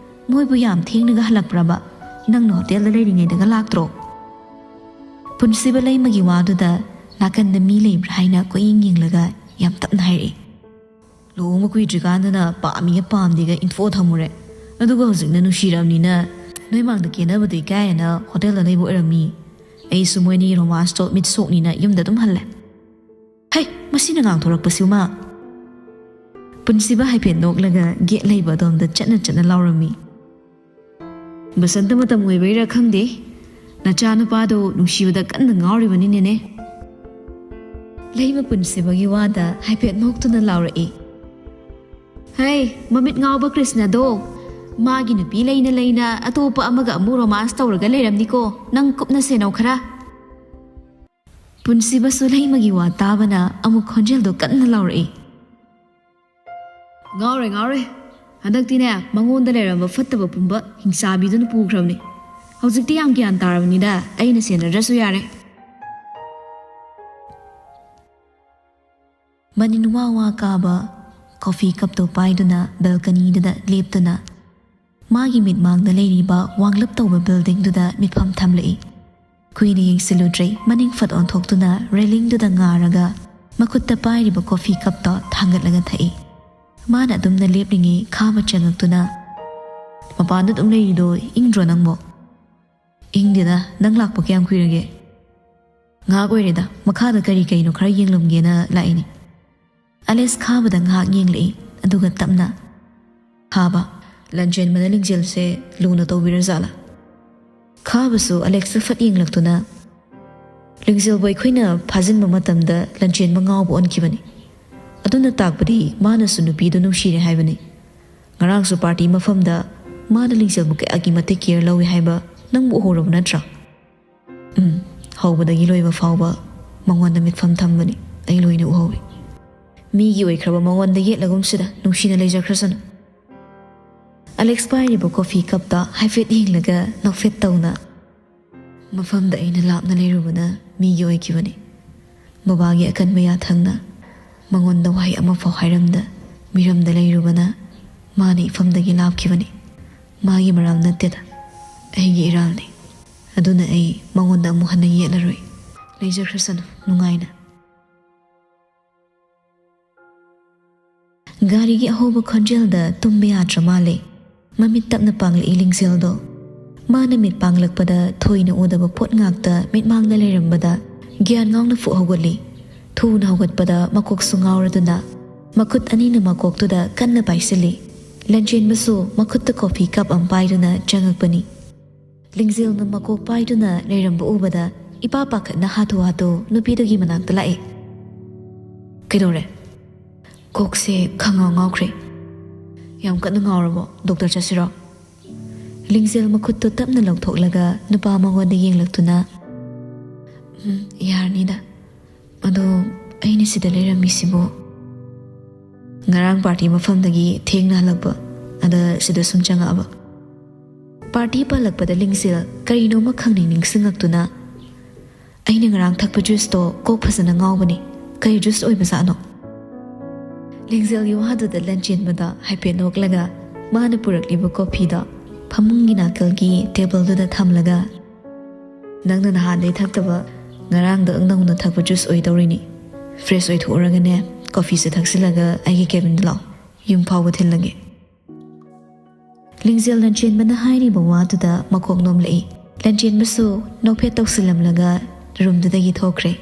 ꯃꯣꯏꯕꯨ ꯌꯥꯝ ꯊꯦꯡꯅꯒ ꯍꯜꯂꯛꯄ꯭ꯔꯕ? ꯅꯪꯅ ꯍꯣꯇꯦꯜꯗ ꯂꯩꯔꯤꯉꯩꯗꯒ ꯂꯥꯛꯇ꯭ꯔꯣ?" ꯄꯨꯟꯁꯤꯕ ꯂꯩꯃꯒꯤ ꯋꯥꯗꯨꯗ ꯅꯥꯀꯟꯗ ꯃꯤ ꯂꯩꯕ꯭ꯔꯥ ꯍꯥꯏꯅ ꯀꯣꯏꯌꯦꯡ ꯌꯦꯡꯂꯒ ꯌꯥꯝ ꯇꯞꯅ ꯍꯥꯏꯔꯛꯏ꯫ "ꯂꯨꯍꯣꯡꯕ ꯀꯨꯏꯗ꯭ꯔꯤꯀꯥꯟꯗꯅ ꯄꯥꯝꯃꯤꯒ ꯄꯥꯝꯗꯦꯒ ꯏꯟꯊꯣꯛꯑ ꯊꯝꯃꯨꯔꯦ꯫ ꯑꯗꯨꯒ ꯍꯧꯖꯤꯛꯅ ꯅꯨꯡꯁꯤꯔꯕꯅꯤꯅ ꯅꯣꯏ ꯃꯥꯡꯗ ꯀꯦꯅꯕꯗꯣ ꯏꯀꯥꯏꯌꯦꯅ ꯍꯣꯇꯦꯜꯗ ꯂꯩꯕ ꯑꯣꯏꯔꯝꯅꯤ꯫ ꯑꯩꯁꯨ ꯃꯣꯏꯅꯤ ꯔꯣꯃꯥꯟꯁꯇꯣ ꯃꯤꯠ ꯁꯣꯛꯅꯤꯅ ꯌꯨꯝꯗ ꯑꯗꯨꯝ ꯍꯜꯂꯦ꯫" "ꯍꯩ, ꯃꯁꯤꯅ ꯉꯥꯡꯊꯣꯔꯛꯄꯁꯤꯃ!" ꯄꯨꯟꯁꯤꯕ ꯍꯥꯏꯐꯦꯠ ꯅꯣꯛꯂꯒ ꯒꯦꯠ ꯂꯩꯕ ꯑꯗꯣꯝꯗ ꯆꯠꯅ ꯆꯠꯅ ꯂꯥꯎꯔꯝꯃꯤ꯫ "ꯕꯁꯟꯇ ꯃꯇꯝ ꯑꯣꯏꯕꯩꯔꯥ ꯈꯪꯗꯦ, ꯅꯆꯥꯅꯨꯄꯥꯗꯣ ꯅꯨꯡꯁꯤꯕꯗ ꯀꯟꯅ ꯉꯥꯎꯔꯤꯕꯅꯤꯅꯦꯅꯦ꯫" ꯂꯩꯃ ꯄꯨꯟꯁꯤꯕꯒꯤ ꯋꯥꯗ ꯍꯥꯏꯐꯦꯠ ꯅꯣꯛꯇꯨꯅ ꯂꯥꯎꯔꯛꯏ꯫ "ꯍꯩ, ꯃꯃꯤꯠ ꯉꯥꯎꯕ ꯀ꯭ꯔꯤꯁꯅꯗꯣ, ꯃꯥꯒꯤ ꯅꯨꯄꯤ ꯂꯩꯅ ꯂꯩꯅ ꯑꯇꯣꯞꯄ ꯑꯃꯒ ꯑꯃꯨꯛ ꯔꯣꯃꯥꯟꯁ ꯇꯧꯔꯒ ꯂꯩꯔꯝꯅꯤꯀꯣ꯫ ꯅꯪ ꯀꯨꯞꯅ ꯁꯦꯟꯅꯧ ꯈꯔ꯫" ꯄꯨꯟꯁꯤꯕꯁꯨ ꯂꯩꯃꯒꯤ ꯋꯥ ꯇꯥꯕꯅ ꯑꯃꯨꯛ ꯈꯣꯟꯖꯦꯜꯗꯣ ꯀꯟꯅ ꯂꯥꯎꯔꯛꯏ꯫ "ꯉꯥꯎꯔꯦ, ꯉꯥꯎꯔꯦ꯫ ꯍꯟꯗꯛꯇꯤꯅꯦ, ꯃꯉꯣꯟꯗ ꯂꯩꯔꯝꯕ ꯐꯠꯇꯕ ꯄꯨꯝꯕ ꯍꯤꯡꯆꯥꯕꯤꯗꯨꯅ ꯄꯨꯈ꯭ꯔꯕꯅꯤ꯫ ꯍꯧꯖꯤꯛꯇꯤ ꯌꯥꯝ ꯒ꯭ꯌꯥꯟ ꯇꯥꯔꯕꯅꯤꯗ, ꯑꯩꯅ ꯁꯦꯟꯅꯗ꯭ꯔꯁꯨ ꯌꯥꯔꯦ꯫" ꯃꯅꯤꯟ ꯋꯥ ꯋꯥ ꯀꯥꯕ ꯀꯣꯐꯤ ꯀꯞꯇꯣ ꯄꯥꯏꯗꯨꯅ ꯕꯦꯜꯀꯅꯤꯗꯨꯗ ꯂꯦꯞꯇꯨꯅ ꯃꯥꯒꯤ ꯃꯤꯠꯃꯥꯡꯗ ꯂꯩꯔꯤꯕ ꯋꯥꯡꯂꯞ ꯇꯧꯕ ꯕꯤꯜꯗꯤꯡꯗꯨꯗ ꯃꯤꯠꯐꯝ ꯊꯝꯂꯛꯏ꯫ ꯀꯨꯏꯅ ꯌꯦꯡꯁꯤꯜꯂꯨꯗ꯭ꯔꯦ, ꯃꯅꯤꯡ ꯐꯠ ꯑꯣꯟꯊꯣꯛꯇꯨꯅ ꯔꯦꯂꯤꯡꯗꯨꯗ ꯉꯥꯔꯒ ꯃꯈꯨꯠꯇ ꯄꯥꯏꯔꯤꯕ ꯀꯣꯐꯤ ꯀꯞꯇꯣ ꯊꯥꯡꯒꯠꯂꯒ ꯊꯛꯏ꯫ ꯃꯥꯅ ꯑꯗꯨꯝꯅ ꯂꯦꯞꯂꯤꯉꯩ ꯈꯥꯕ ꯆꯪꯉꯛꯇꯨꯅ, "ꯃꯄꯥꯟꯗ ꯑꯗꯨꯝ ꯂꯩꯔꯤꯗꯣ ꯏꯪꯗ꯭ꯔꯣ ꯅꯪꯕꯣ?" "ꯏꯪꯗꯦꯗ, ꯅꯪ ꯂꯥꯛꯄ ꯀꯌꯥꯝ ꯀꯨꯏꯔꯒꯦ?" "ꯉꯥꯏꯍꯥꯛ ꯑꯣꯏꯔꯦꯗ, ꯃꯈꯥꯗ ꯀꯔꯤ ꯀꯩꯅꯣ ꯈꯔ ꯌꯦꯡꯂꯝꯒꯦꯅ ꯂꯥꯛꯏꯅꯦ꯫" ꯑꯂꯦꯛꯁ ꯈꯥꯕꯗ ꯉꯥꯏꯍꯥꯛ ꯌꯦꯡꯂꯛꯏ, ꯑꯗꯨꯒ ꯇꯞꯅ, "ꯈꯥꯕ, ꯂꯟꯆꯦꯟꯕꯅ ꯂꯤꯡꯖꯦꯜꯁꯦ ꯂꯨꯅ ꯇꯧꯕꯤꯔꯖꯥꯠꯂꯥ?" ꯈꯥꯕꯁꯨ ꯑꯂꯦꯛꯁꯇ ꯐꯠ ꯌꯦꯡꯂꯛꯇꯨꯅ, "ꯂꯤꯡꯖꯦꯜꯕꯨ ꯑꯩꯈꯣꯏꯅ ꯐꯥꯖꯤꯟꯕ ꯃꯇꯝꯗ ꯂꯟꯆꯦꯟꯕ ꯉꯥꯎꯕ ꯑꯣꯟꯈꯤꯕꯅꯤ꯫ ꯑꯗꯨꯅ ꯇꯥꯛꯄꯗꯤ ꯃꯥꯅꯁꯨ ꯅꯨꯄꯤꯗꯨ ꯅꯨꯡꯁꯤꯔꯦ ꯍꯥꯏꯕꯅꯤ꯫ ꯉꯔꯥꯡꯁꯨ ꯄꯥꯔꯇꯤ ꯃꯐꯝꯗ ꯃꯥꯅ ꯂꯤꯡꯖꯦꯜꯕꯨ ꯀꯌꯥꯒꯤ ꯃꯇꯤꯛ ꯀꯤꯌꯔ ꯂꯧꯏ ꯍꯥꯏꯕ ꯅꯪꯕꯨ ꯎꯍꯧꯔꯕ ꯅꯠꯇ꯭ꯔꯥ? ꯎꯝ, ꯍꯧꯕꯗꯒꯤ ꯂꯣꯏꯕ ꯐꯥꯎꯕ ꯃꯉꯣꯟꯗ ꯃꯤꯠꯐꯝ ꯊꯝꯕꯅꯤ꯫ ꯑꯩ ꯂꯣꯏꯅ ꯎꯍꯧꯏ꯫ ꯃꯤꯒꯤ ꯑꯣꯏꯈ꯭ꯔꯕ ꯃꯉꯣꯟꯗ ꯌꯦꯠꯂꯒꯨꯝꯁꯤꯗ ꯅꯨꯡꯁꯤꯅ ꯂꯩꯖꯈ꯭ꯔꯁꯅꯨ꯫ ꯑꯂꯦꯛꯁ ꯄꯥꯏꯔꯤꯕ ꯀꯣꯐꯤ ꯀꯞꯇ ꯍꯥꯏꯐꯦꯠ ꯌꯦꯡꯂꯒ ꯅꯣꯛꯐꯦꯠ ꯇꯧꯅ, "ꯃꯐꯝꯗ ꯑꯩꯅ ꯂꯥꯞꯅ ꯂꯩꯔꯨꯕꯅ ꯃꯤꯒꯤ ꯑꯣꯏꯈꯤꯕꯅꯤ꯫ ꯕꯕꯥꯒꯤ ꯑꯀꯟꯕ ꯌꯥꯊꯪꯅ ꯃꯉꯣꯟꯗ ꯋꯥꯍꯩ ꯑꯃꯐꯥꯎ ꯍꯥꯏꯔꯝꯗ ꯃꯤꯔꯝꯗ ꯂꯩꯔꯨꯕꯅ ꯃꯥꯅ ꯏꯐꯝꯗꯒꯤ ꯂꯥꯞꯈꯤꯕꯅꯤ꯫ ꯃꯥꯒꯤ ꯃꯔꯥꯜ ꯅꯠꯇꯦꯗ, ꯑꯩꯒꯤ ꯏꯔꯥꯜꯅꯤ꯫ ꯑꯗꯨꯅ ꯑꯩ ꯃꯉꯣꯟꯗ ꯑꯃꯨꯛ ꯍꯟꯅ ꯌꯦꯠꯂꯔꯣꯏ꯫ ꯂꯩꯖꯈ꯭ꯔꯁꯅꯨ ꯅꯨꯡꯉꯥꯏꯅ"꯫ ꯒꯥꯔꯤꯒꯤ ꯑꯍꯧꯕ ꯈꯣꯟꯖꯦꯜꯗ ꯇꯨꯝꯕ ꯌꯥꯗ꯭ꯔ ꯃꯥꯜꯂꯦ꯫ ꯃꯃꯤꯠ ꯇꯞꯅ ꯄꯥꯡꯂꯛꯏ ꯂꯤꯡꯖꯦꯜꯗꯣ꯫ ꯃꯥꯅ ꯃꯤꯠ ꯄꯥꯡꯂꯛꯄꯗ ꯊꯣꯏꯅ ꯎꯗꯕ ꯄꯣꯠ ꯉꯥꯛꯇ ꯃꯤꯠꯃꯥꯡꯗ ꯂꯩꯔꯝꯕꯗ ꯒ꯭ꯌꯥꯟ ꯉꯥꯎꯅ ꯐꯨꯛ ꯍꯧꯒꯠꯂꯤ꯫ ꯊꯨꯅ ꯍꯧꯒꯠꯄꯗ ꯃꯀꯣꯛꯁꯨ ꯉꯥꯎꯔꯗꯨꯅ ꯃꯈꯨꯠ ꯑꯅꯤꯅ ꯃꯀꯣꯛꯇꯨꯗ ꯀꯟꯅ ꯄꯥꯏꯁꯤꯜꯂꯤ꯫ ꯂꯟꯆꯦꯟꯕꯁꯨ ꯃꯈꯨꯠꯇ ꯀꯣꯐꯤ ꯀꯞ ꯑꯃ ꯄꯥꯏꯗꯨꯅ ꯆꯪꯉꯛꯄꯅꯤ꯫ ꯂꯤꯡꯖꯦꯜꯅ ꯃꯀꯣꯛ ꯄꯥꯏꯗꯨꯅ ꯂꯩꯔꯝꯕ ꯎꯕꯗ ꯏꯄꯥ ꯄꯥꯈꯠꯅ ꯍꯥꯊꯨ ꯍꯥꯊꯨ ꯅꯨꯄꯤꯗꯨꯒꯤ ꯃꯅꯥꯛꯇ ꯂꯥꯛꯏ꯫ "ꯀꯩꯗꯧꯔꯦ?" "ꯀꯣꯛꯁꯦ ꯈꯪꯉꯥꯎ ꯉꯥꯎꯈ꯭ꯔꯦ"꯫ "ꯌꯥꯝ ꯀꯟꯅ ꯉꯥꯎꯔꯕꯣ? ꯗꯣꯛꯇꯔ ꯆꯠꯁꯤꯔꯣ?" ꯂꯤꯡꯖꯦꯜ ꯃꯈꯨꯠꯇꯨ ꯇꯞꯅ ꯂꯧꯊꯣꯛꯂꯒ ꯅꯨꯄꯥ ꯃꯉꯣꯟꯗ ꯌꯦꯡꯂꯛꯇꯨꯅ, "ꯎꯝ, ꯌꯥꯔꯅꯤꯗ꯫ ꯑꯗꯣ ꯑꯩꯅ ꯁꯤꯗ ꯂꯩꯔꯝꯃꯤꯁꯤꯕꯨ?" "ꯉꯔꯥꯡ ꯄꯥꯔꯇꯤ ꯃꯐꯝꯗꯒꯤ ꯊꯦꯡꯅ ꯍꯜꯂꯛꯄ, ꯑꯗ ꯁꯤꯗ ꯁꯨꯝ ꯆꯪꯉꯛꯑꯕ"꯫ ꯄꯥꯔꯇꯤ ꯄꯜꯂꯛꯄꯗ ꯂꯤꯡꯖꯦꯜ ꯀꯔꯤꯅꯣꯃ ꯈꯪꯅꯤꯡ ꯅꯤꯡꯁꯤꯡꯉꯛꯇꯨꯅ, "ꯑꯩꯅ ꯉꯔꯥꯡ ꯊꯛꯄ ꯖꯨꯁꯇꯣ ꯀꯣꯛ ꯐꯖꯅ ꯉꯥꯎꯕꯅꯤ꯫ ꯀꯔꯤ ꯖꯨꯁ ꯑꯣꯏꯕꯖꯥꯠꯅꯣ?" ꯂꯤꯡꯖꯦꯜꯒꯤ ꯋꯥꯗꯨꯗ ꯂꯟꯆꯦꯟꯕꯗ ꯍꯥꯏꯐꯦꯠ ꯅꯣꯛꯂꯒ ꯃꯥꯅ ꯄꯨꯔꯛꯂꯤꯕ ꯀꯣꯐꯤꯗꯣ ꯐꯃꯨꯡꯒꯤ ꯅꯥꯀꯜꯒꯤ ꯇꯦꯕꯜꯗꯨꯗ ꯊꯝꯂꯒ, "ꯅꯪꯅ ꯅꯍꯥꯟꯗꯩ ꯊꯛꯇꯕ, ꯉꯔꯥꯡꯗ ꯅꯧꯅ ꯊꯛꯄ ꯖꯨꯁ ꯑꯣꯏꯗꯧꯔꯤꯅꯤ꯫ ꯐ꯭ꯔꯦꯁ ꯑꯣꯏꯊꯣꯛꯎꯔꯒꯅꯦ, ꯀꯣꯐꯤꯁꯦ ꯊꯛꯆꯤꯜꯂꯒ ꯑꯩꯒꯤ ꯀꯦꯕꯤꯟꯗ ꯂꯥꯛꯑꯣ꯫ ꯌꯨꯝ ꯐꯥꯎꯕ ꯊꯤꯜꯂꯒꯦ"꯫ ꯂꯤꯡꯖꯦꯜ ꯂꯟꯆꯦꯟꯕꯅ ꯍꯥꯏꯔꯤꯕ ꯋꯥꯗꯨꯗ ꯃꯀꯣꯛ ꯅꯣꯝꯂꯛꯏ꯫ ꯂꯟꯆꯦꯟꯕꯁꯨ ꯅꯣꯛꯐꯦꯠ ꯇꯧꯁꯤꯜꯂꯝꯂꯒ ꯔꯨꯝꯗꯨꯗꯒꯤ ꯊꯣꯛꯈ꯭ꯔꯦ꯫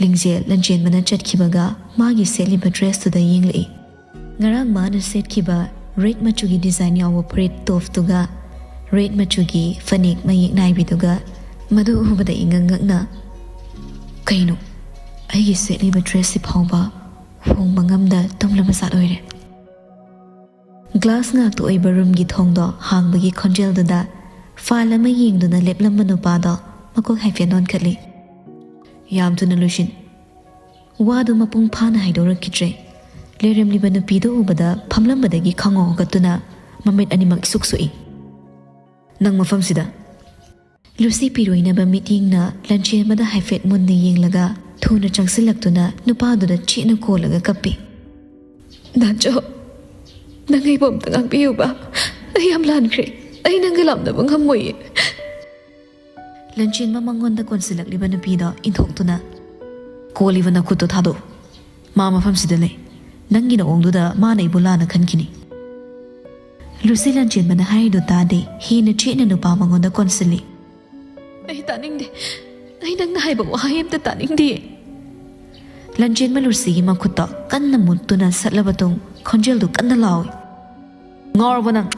ꯂꯤꯡꯖꯦꯜ ꯂꯟꯆꯦꯟꯕꯅ ꯆꯠꯈꯤꯕꯒ ꯃꯥꯒꯤ ꯁꯦꯠꯂꯤꯕ ꯗ꯭ꯔꯦꯁꯇꯨꯗ ꯌꯦꯡꯂꯛꯏ꯫ ꯉꯔꯥꯡ ꯃꯥꯅ ꯁꯦꯠꯈꯤꯕ ꯔꯦꯗ ꯃꯆꯨꯒꯤ ꯗꯤꯖꯥꯏꯟ ꯌꯥꯎꯕ ꯐꯨꯔꯤꯠ ꯇꯣꯞꯇꯨꯒ ꯔꯦꯗ ꯃꯆꯨꯒꯤ ꯐꯅꯦꯛ ꯃꯌꯦꯛ ꯅꯥꯏꯕꯤꯗꯨꯒ ꯃꯗꯨ ꯎꯕꯗ ꯏꯉꯛ ꯉꯛꯅ, "ꯀꯩꯅꯣ, ꯑꯩꯒꯤ ꯁꯦꯠꯂꯤꯕ ꯗ꯭ꯔꯦꯁꯁꯤ ꯐꯥꯎꯕ ꯍꯣꯡꯕ ꯉꯝꯗ ꯇꯨꯝꯂꯕ ꯖꯥꯠ ꯑꯣꯏꯔꯦ"꯫ ꯒ꯭ꯂꯥꯁ ꯉꯥꯛꯇ ꯑꯣꯏꯕ ꯔꯨꯝꯒꯤ ꯊꯣꯡꯗꯣ ꯍꯥꯡꯕꯒꯤ ꯈꯣꯟꯖꯦꯜꯗꯨꯗ ꯐꯥꯏꯜ ꯑꯃ ꯌꯦꯡꯗꯨꯅ ꯂꯦꯞꯂꯝꯕ ꯅꯨꯄꯥꯗꯣ ꯃꯀꯣꯛ ꯍꯥꯏꯐꯦꯠ ꯅꯣꯟꯈꯠꯂꯤ꯫ "ꯌꯥꯝ ꯊꯨꯅ ꯂꯣꯏꯁꯤꯟ꯫" ꯋꯥꯗꯨ ꯃꯄꯨꯡ ꯐꯥꯅ ꯍꯥꯏꯗꯣꯔꯛꯈꯤꯗ꯭ꯔꯦ꯫ ꯂꯩꯔꯝꯂꯤꯕ ꯅꯨꯄꯤꯗꯨ ꯎꯕꯗ ꯐꯝꯂꯝꯕꯗꯒꯤ ꯈꯪꯉꯧ ꯍꯧꯒꯠꯇꯨꯅ ꯃꯃꯤꯠ ꯑꯅꯤꯃꯛ ꯏꯁꯨꯛ ꯁꯨꯛꯏ꯫ "ꯅꯪ ꯃꯐꯝꯁꯤꯗ!" ꯂꯨꯁꯤ ꯄꯤꯔꯣꯏꯅꯕ ꯃꯤꯠꯌꯦꯡꯅ ꯂꯟꯆꯦꯟꯕꯗ ꯍꯥꯏꯐꯦꯠ ꯃꯨꯟꯅ ꯌꯦꯡꯂꯒ ꯊꯨꯅ ꯆꯪꯁꯤꯜꯂꯛꯇꯨꯅ ꯅꯨꯄꯥꯗꯨꯗ ꯆꯦꯠꯅ ꯀꯣꯜꯂꯒ ꯀꯞꯄꯤ꯫ "ꯗꯥꯆꯧ, ꯅꯪ ꯑꯩꯕꯨ ꯑꯝꯇ ꯉꯥꯛꯄꯤꯌꯨꯕ꯫ ꯑꯩ ꯌꯥꯝ ꯂꯥꯟꯈ꯭ꯔꯦ꯫ ꯑꯩ ꯅꯪꯒ ꯂꯥꯝꯅꯕ ꯉꯝꯃꯣꯏꯌꯦ꯫" ꯂꯟꯆꯦꯟꯕ ꯃꯉꯣꯟꯗ ꯀꯣꯟꯁꯤꯜꯂꯛꯂꯤꯕ ꯅꯨꯄꯤꯗꯣ ꯏꯟꯊꯣꯛꯇꯨꯅ, "ꯀꯣꯜꯂꯤꯕ ꯅꯈꯨꯠꯇꯣ ꯊꯥꯗꯣꯛꯎ꯫ ꯃꯥ ꯃꯐꯝꯁꯤꯗ ꯂꯩ꯫ ꯅꯪꯒꯤ ꯅꯑꯣꯡꯗꯨꯗ ꯃꯥꯅ ꯑꯩꯕꯨ ꯂꯥꯟꯅ ꯈꯟꯈꯤꯅꯤ꯫" ꯂꯨꯁꯤ ꯂꯟꯆꯦꯟꯕꯅ ꯍꯥꯏꯔꯤꯗꯨ ꯇꯥꯗꯦ꯫ ꯍꯦꯟꯅ ꯆꯦꯠꯅ ꯅꯨꯄꯥ ꯃꯉꯣꯟꯗ ꯀꯣꯟꯁꯤꯜꯂꯤ꯫ "ꯑꯩ ꯇꯥꯅꯤꯡꯗꯦ꯫ ꯑꯩ ꯅꯪꯅ ꯍꯥꯏꯕ ꯋꯥꯍꯩ ꯑꯝꯇ ꯇꯥꯅꯤꯡꯗꯦ꯫" ꯂꯟꯆꯦꯟꯕ ꯂꯨꯁꯤꯒꯤ ꯃꯈꯨꯠꯇꯣ ꯀꯟꯅ ꯃꯨꯠꯇꯨꯅ ꯁꯠꯂꯕ ꯇꯨꯡ ꯈꯣꯟꯖꯦꯜꯗꯨ ꯀꯟꯅ ꯂꯥꯎꯏ꯫ "ꯉꯥꯎꯔꯕꯣ ꯅꯪ?"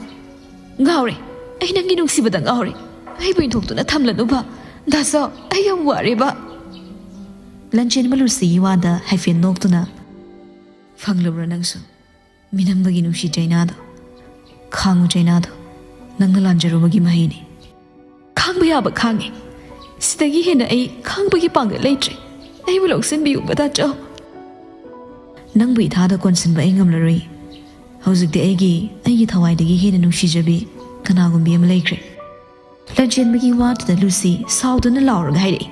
"ꯉꯥꯎꯔꯦ꯫ ꯑꯩ ꯅꯪꯒꯤ ꯅꯨꯡꯁꯤꯕꯗ ꯉꯥꯎꯔꯦ꯫ ꯑꯩꯕꯨ ꯏꯟꯊꯣꯛꯇꯨꯅ ꯊꯝꯂꯅꯨꯕ꯫ ꯗꯥꯆꯧ, ꯑꯩ ꯌꯥꯝ ꯋꯥꯔꯦꯕ꯫" ꯂꯟꯆꯦꯟꯕ ꯂꯨꯁꯤꯒꯤ ꯋꯥꯗ ꯍꯥꯏꯐꯦꯠ ꯅꯣꯛꯇꯨꯅ, "ꯐꯪꯂꯕ꯭ꯔꯣ ꯅꯪꯁꯨ ꯃꯤꯅꯝꯕꯒꯤ ꯅꯨꯡꯁꯤ ꯆꯩꯅꯥꯗꯣ? ꯈꯥꯡꯉꯨ ꯆꯩꯅꯥꯗꯣ, ꯅꯪꯅ ꯂꯥꯟꯖꯔꯨꯕꯒꯤ ꯃꯍꯩꯅꯤ꯫" "ꯈꯥꯡꯕ ꯌꯥꯕ ꯈꯥꯡꯉꯦ꯫ ꯁꯤꯗꯒꯤ ꯍꯦꯟꯅ ꯑꯩ ꯈꯥꯡꯕꯒꯤ ꯄꯥꯡꯒꯜ ꯂꯩꯇ꯭ꯔꯦ꯫ ꯑꯩꯕꯨ ꯂꯧꯁꯤꯟꯕꯤꯌꯨꯕ ꯗꯥꯆꯧ꯫" "ꯅꯪꯕꯨ ꯏꯊꯥꯗ ꯀꯣꯟꯁꯤꯟꯕ ꯑꯩ ꯉꯝꯂꯔꯣꯏ꯫ ꯍꯧꯖꯤꯛꯇꯤ ꯑꯩꯒꯤ, ꯑꯩꯒꯤ ꯊꯋꯥꯏꯗꯒꯤ ꯍꯦꯟꯅ ꯅꯨꯡꯁꯤꯖꯕꯤ ꯀꯅꯥꯒꯨꯝꯕꯤ ꯑꯃ ꯂꯩꯈ꯭ꯔꯦ꯫" ꯂꯟꯆꯦꯟꯕꯒꯤ ꯋꯥꯗꯨꯗ ꯂꯨꯁꯤ ꯁꯥꯎꯗꯨꯅ ꯂꯥꯎꯔꯒ ꯍꯥꯏꯔꯛꯏ,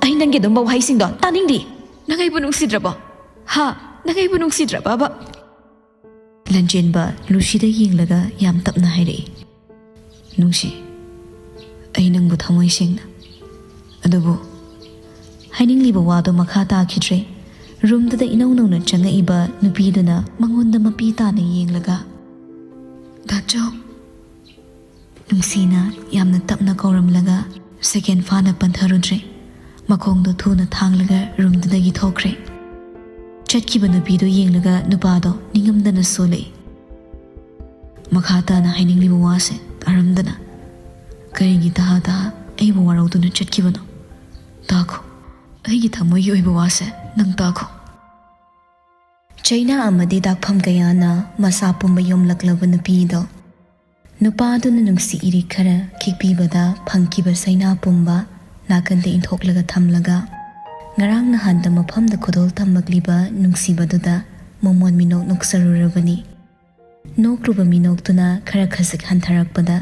"ꯑꯩ ꯅꯪꯒꯤ ꯑꯗꯨꯝꯕ ꯋꯥꯍꯩꯁꯤꯡꯗꯣ ꯇꯥꯅꯤꯡꯗꯦ꯫ ꯅꯪ ꯑꯩꯕꯨ ꯅꯨꯡꯁꯤꯗ꯭ꯔꯕꯣ? ꯍꯥ? ꯅꯪ ꯑꯩꯕꯨ ꯅꯨꯡꯁꯤꯗ꯭ꯔꯕꯕ?" ꯂꯟꯆꯦꯟꯕ ꯂꯨꯁꯤꯗ ꯌꯦꯡꯂꯒ ꯌꯥꯝ ꯇꯞꯅ ꯍꯥꯏꯔꯛꯏ, "ꯅꯨꯡꯁꯤ, ꯑꯩ ꯅꯪꯕꯨ ꯊꯃꯣꯏ ꯁꯦꯡꯅ, ꯑꯗꯨꯕꯨ꯫" ꯍꯥꯏꯅꯤꯡꯂꯤꯕ ꯋꯥꯗꯣ ꯃꯈꯥ ꯇꯥꯈꯤꯗ꯭ꯔꯦ꯫ ꯔꯨꯝꯗꯨꯗ ꯏꯅꯧ ꯅꯧꯅ ꯆꯪꯉꯛꯏꯕ ꯅꯨꯄꯤꯗꯨꯅ ꯃꯉꯣꯟꯗ ꯃꯄꯤ ꯇꯥꯅ ꯌꯦꯡꯂꯒ, "ꯗꯥꯆꯧ꯫" ꯅꯨꯡꯁꯤꯅ ꯌꯥꯝꯅ ꯇꯞꯅ ꯀꯧꯔꯝꯂꯒ ꯁꯦꯀꯦꯟ ꯐꯥꯅ ꯄꯟꯊꯔꯨꯗ꯭ꯔꯦ꯫ ꯃꯈꯣꯡꯗꯣ ꯊꯨꯅ ꯊꯥꯡꯂꯒ ꯔꯨꯝꯗꯨꯗꯒꯤ ꯊꯣꯛꯈ꯭ꯔꯦ꯫ ꯆꯠꯈꯤꯕ ꯅꯨꯄꯤꯗꯣ ꯌꯦꯡꯂꯒ ꯅꯨꯄꯥꯗꯣ ꯅꯤꯡꯉꯝꯗꯅ ꯁꯣꯜꯂꯛꯏ꯫ ꯃꯈꯥ ꯇꯥꯅ ꯍꯥꯏꯅꯤꯡꯂꯤꯕ ꯋꯥꯁꯦ ꯇꯥꯔꯝꯗꯅ ꯀꯔꯤꯒꯤ ꯇꯍꯥ ꯇꯍꯥ ꯑꯩꯕꯨ ꯋꯥꯔꯧꯗꯨꯅ ꯆꯠꯈꯤꯕꯅꯣ? ꯇꯥꯈꯣ, ꯑꯩꯒꯤ ꯊꯃꯣꯏꯒꯤ ꯑꯣꯏꯕ ꯋꯥꯁꯦ ꯅꯪ ꯇꯥꯈꯣ꯫ ꯆꯩꯅꯥ ꯑꯃꯗꯤ ꯗꯥꯛꯐꯝ ꯀꯌꯥꯅ ꯃꯁꯥ ꯄꯨꯝꯕ ꯌꯣꯝꯂꯛꯂꯕ ꯅꯨꯄꯤꯗꯣ, ꯅꯨꯄꯥꯗꯨꯅ ꯅꯨꯡꯁꯤ ꯏꯔꯤꯛ ꯈꯔ ꯈꯤꯛꯄꯤꯕꯗ ꯐꯪꯈꯤꯕ ꯆꯩꯅꯥ ꯄꯨꯝꯕ ꯅꯥꯀꯟꯗ ꯏꯟꯊꯣꯛꯂꯒ ꯊꯝꯂꯒ, ꯉꯔꯥꯡ ꯅꯍꯥꯟꯗ ꯃꯐꯝꯗ ꯈꯨꯗꯣꯜ ꯊꯝꯃꯛꯂꯤꯕ ꯅꯨꯡꯁꯤꯕꯗꯨꯗ ꯃꯃꯣꯟ ꯃꯤꯅꯣꯛ ꯅꯣꯛꯆꯔꯨꯔꯕꯅꯤ꯫ ꯅꯣꯛꯂꯨꯕ ꯃꯤꯅꯣꯛꯇꯨꯅ ꯈꯔ ꯈꯖꯤꯛ ꯍꯟꯊꯔꯛꯄꯗ,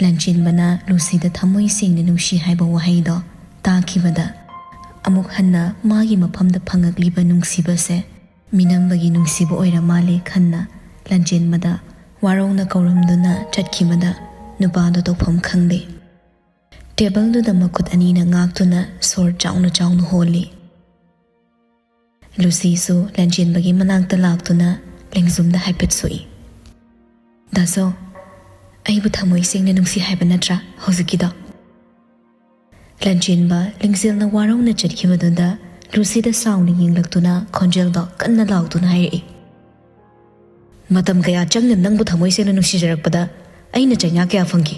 ꯂꯟꯆꯦꯟꯕꯅ ꯂꯨꯁꯤꯗ ꯊꯃꯣꯏ ꯁꯦꯡꯅ ꯅꯨꯡꯁꯤ ꯍꯥꯏꯕ ꯋꯥꯍꯩꯗꯣ ꯇꯥꯈꯤꯕꯗ, ꯑꯃꯨꯛ ꯍꯟꯅ ꯃꯥꯒꯤ ꯃꯐꯝꯗ ꯐꯪꯉꯛꯂꯤꯕ ꯅꯨꯡꯁꯤꯕꯁꯦ ꯃꯤꯅꯝꯕꯒꯤ ꯅꯨꯡꯁꯤꯕ ꯑꯣꯏꯔ ꯃꯥꯜꯂꯦ ꯈꯟꯅ, ꯂꯟꯆꯦꯟꯕꯗ ꯋꯥꯔꯧꯅ ꯀꯧꯔꯝꯗꯨꯅ ꯆꯠꯈꯤꯕꯗ, ꯅꯨꯄꯥꯗꯣ ꯇꯧꯐꯝ ꯈꯪꯗꯦ꯫ ꯇꯦꯕꯜꯗꯨꯗ ꯃꯈꯨꯠ ꯑꯅꯤꯅ ꯉꯥꯛꯇꯨꯅ ꯁꯣꯔ ꯆꯥꯎꯅ ꯆꯥꯎꯅ ꯍꯣꯜꯂꯤ꯫ ꯂꯨꯁꯤꯁꯨ ꯂꯟꯆꯦꯟꯕꯒꯤ ꯃꯅꯥꯛꯇ ꯂꯥꯛꯇꯨꯅ ꯂꯦꯡꯖꯨꯝꯗ ꯍꯥꯏꯐꯦꯠ ꯁꯣꯛꯏ꯫ "ꯗꯥꯁꯣ, ꯑꯩꯕꯨ ꯊꯃꯣꯏ ꯁꯦꯡꯅ ꯅꯨꯡꯁꯤ ꯍꯥꯏꯕ ꯅꯠꯇ꯭ꯔꯥ ꯍꯧꯖꯤꯛꯀꯤꯗꯣ?" ꯂꯟꯆꯦꯟꯕ ꯂꯤꯡꯖꯦꯜꯅ ꯋꯥꯔꯧꯅ ꯆꯠꯈꯤꯕꯗꯨꯗ ꯂꯨꯁꯤꯗ ꯁꯥꯎꯅ ꯌꯦꯡꯂꯛꯇꯨꯅ ꯈꯣꯟꯖꯦꯜꯗꯣ ꯀꯟꯅ ꯂꯥꯎꯗꯨꯅ ꯍꯥꯏꯔꯛꯏ꯫ "ꯃꯇꯝ ꯀꯌꯥ ꯆꯪꯅ ꯅꯪꯕꯨ ꯊꯃꯣꯏ ꯁꯦꯡꯅ ꯅꯨꯡꯁꯤꯖꯔꯛꯄꯗ ꯑꯩꯅ ꯆꯩꯅꯥ ꯀꯌꯥ ꯐꯪꯈꯤ꯫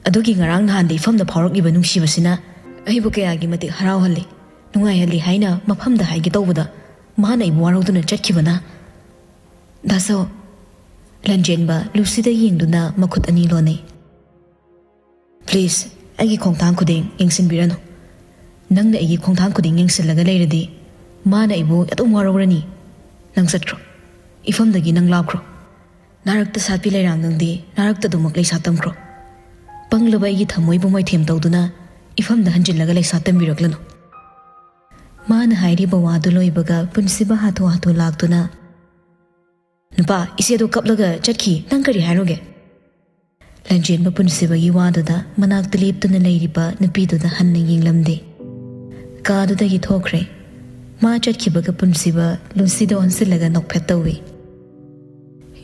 ꯑꯗꯨꯒꯤ ꯉꯔꯥꯡ ꯅꯍꯥꯟꯗ ꯏꯐꯝꯗ ꯐꯥꯎꯔꯛꯂꯤꯕ ꯅꯨꯡꯁꯤꯕꯁꯤꯅ ꯑꯩꯕꯨ ꯀꯌꯥꯒꯤ ꯃꯇꯤꯛ ꯍꯔꯥꯎꯍꯜꯂꯤ, ꯅꯨꯡꯉꯥꯏꯍꯜꯂꯤ ꯍꯥꯏꯅ ꯃꯐꯝꯗ ꯍꯥꯏꯒꯦ ꯇꯧꯕꯗ ꯃꯥꯅ ꯑꯩꯕꯨ ꯋꯥꯔꯧꯗꯨꯅ ꯆꯠꯈꯤꯕꯅ꯫ ꯗꯥꯁꯣ!" ꯂꯟꯆꯦꯟꯕ ꯂꯨꯁꯤꯗ ꯌꯦꯡꯗꯨꯅ ꯃꯈꯨꯠ ꯑꯅꯤ ꯂꯣꯟꯅꯩ꯫ "Please, ꯑꯩꯒꯤ ꯈꯣꯡꯊꯥꯡ ꯈꯨꯗꯤꯡ ꯌꯦꯡꯁꯤꯟꯕꯤꯔꯅꯨ꯫ ꯅꯪꯅ ꯑꯩꯒꯤ ꯈꯣꯡꯊꯥꯡ ꯈꯨꯗꯤꯡ ꯌꯦꯡꯁꯤꯜꯂꯒ ꯂꯩꯔꯗꯤ ꯃꯥꯅ ꯑꯩꯕꯨ ꯑꯗꯨꯝ ꯋꯥꯔꯧꯔꯅꯤ꯫ ꯅꯪ ꯆꯠꯈ꯭ꯔꯣ꯫ ꯏꯐꯝꯗꯒꯤ ꯅꯪ ꯂꯥꯞꯈ꯭ꯔꯣ꯫ ꯅꯥꯔꯛꯇ ꯁꯥꯠꯄꯤ ꯂꯩꯔꯥꯡ ꯅꯪꯗꯤ ꯅꯥꯔꯛꯇ ꯑꯗꯨꯃꯛ ꯂꯩꯁꯥ ꯇꯝꯈ꯭ꯔꯣ꯫ ꯄꯪꯂꯕ ꯑꯩꯒꯤ ꯊꯃꯣꯏꯕꯨ ꯃꯣꯏꯊꯦꯝ ꯇꯧꯗꯨꯅ ꯏꯐꯝꯗ ꯍꯟꯖꯤꯜꯂꯒ ꯂꯩꯁꯥ ꯇꯝꯕꯤꯔꯛꯂꯅꯨ꯫" ꯃꯥꯅ ꯍꯥꯏꯔꯤꯕ ꯋꯥꯗꯨ ꯂꯣꯏꯕꯒ ꯄꯨꯟꯁꯤꯕ ꯍꯥꯊꯨ ꯍꯥꯊꯨ ꯂꯥꯛꯇꯨꯅ, "ꯅꯨꯄꯥ, ꯏꯆꯦꯗꯣ ꯀꯞꯂꯒ ꯆꯠꯈꯤ, ꯅꯪ ꯀꯔꯤ ꯍꯥꯏꯔꯨꯒꯦ?" ꯂꯟꯆꯦꯟꯕ ꯄꯨꯟꯁꯤꯕꯒꯤ ꯋꯥꯗꯨꯗ ꯃꯅꯥꯛꯇ ꯂꯦꯞꯇꯨꯅ ꯂꯩꯔꯤꯕ ꯅꯨꯄꯤꯗꯨꯗ ꯍꯟꯅ ꯌꯦꯡꯂꯝꯗꯦ꯫ ꯀꯥꯗꯨꯗꯒꯤ ꯊꯣꯛꯈ꯭ꯔꯦ꯫ ꯃꯥ ꯆꯠꯈꯤꯕꯒ ꯄꯨꯟꯁꯤꯕ ꯂꯨꯁꯤꯗ ꯑꯣꯟꯁꯤꯜꯂꯒ ꯅꯣꯛꯐꯦꯠ ꯇꯧꯏ꯫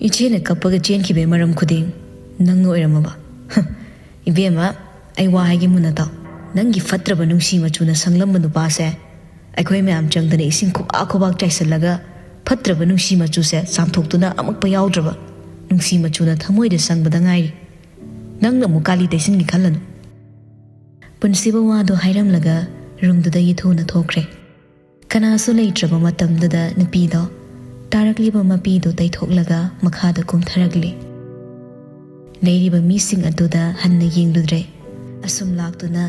"ꯏꯆꯦꯅ ꯀꯞꯄꯒ ꯆꯦꯟꯈꯤꯕꯒꯤ ꯃꯔꯝ ꯈꯨꯗꯤꯡ ꯅꯪꯅ ꯑꯣꯏꯔꯝꯃꯕ?" "ꯍ, ꯏꯕꯦꯝꯃ, ꯑꯩ ꯋꯥ ꯍꯥꯏꯒꯦ ꯃꯨꯟꯅ ꯇꯥꯎ꯫ ꯅꯪꯒꯤ ꯐꯠꯇ꯭ꯔꯕ ꯅꯨꯡꯁꯤ ꯃꯆꯨꯅ ꯁꯪꯂꯝꯕ ꯅꯨꯄꯥꯁꯦ ꯑꯩꯈꯣꯏ ꯃꯌꯥꯝ ꯆꯪꯗꯅ ꯏꯁꯤꯡ ꯈꯨꯕꯥꯛ ꯈꯨꯕꯥꯛ ꯆꯥꯏꯁꯤꯜꯂꯒ ꯐꯠꯇ꯭ꯔꯕ ꯅꯨꯡꯁꯤ ꯃꯆꯨꯁꯦ ꯆꯥꯝꯊꯣꯛꯇꯨꯅ ꯑꯃꯛꯄ ꯌꯥꯎꯗ꯭ꯔꯕ ꯅꯨꯡꯁꯤ ꯃꯆꯨꯅ ꯊꯃꯣꯏꯗ ꯆꯪꯕꯗ ꯉꯥꯏꯔꯤ꯫ ꯅꯪꯅ ꯑꯃꯨꯛ ꯀꯥꯂꯤ ꯇꯩꯁꯤꯟꯒꯦ ꯈꯜꯂꯅꯨ꯫" ꯄꯨꯟꯁꯤꯕ ꯋꯥꯗꯣ ꯍꯥꯏꯔꯝꯂꯒ ꯔꯨꯝꯗꯨꯗꯒꯤ ꯊꯨꯅ ꯊꯣꯛꯈ꯭ꯔꯦ꯫ ꯀꯅꯥꯁꯨ ꯂꯩꯇ꯭ꯔꯕ ꯃꯇꯝꯗꯨꯗ ꯅꯨꯄꯤꯗꯣ ꯇꯥꯔꯛꯂꯤꯕ ꯃꯄꯤꯗꯨ ꯇꯩꯊꯣꯛꯂꯒ ꯃꯈꯥꯗ ꯀꯨꯝꯊꯔꯛꯂꯤ꯫ ꯂꯩꯔꯤꯕ ꯃꯤꯁꯤꯡ ꯑꯗꯨꯗ ꯍꯟꯅ ꯌꯦꯡꯂꯨꯗ꯭ꯔꯦ꯫ ꯑꯁꯨꯝ ꯂꯥꯛꯇꯨꯅ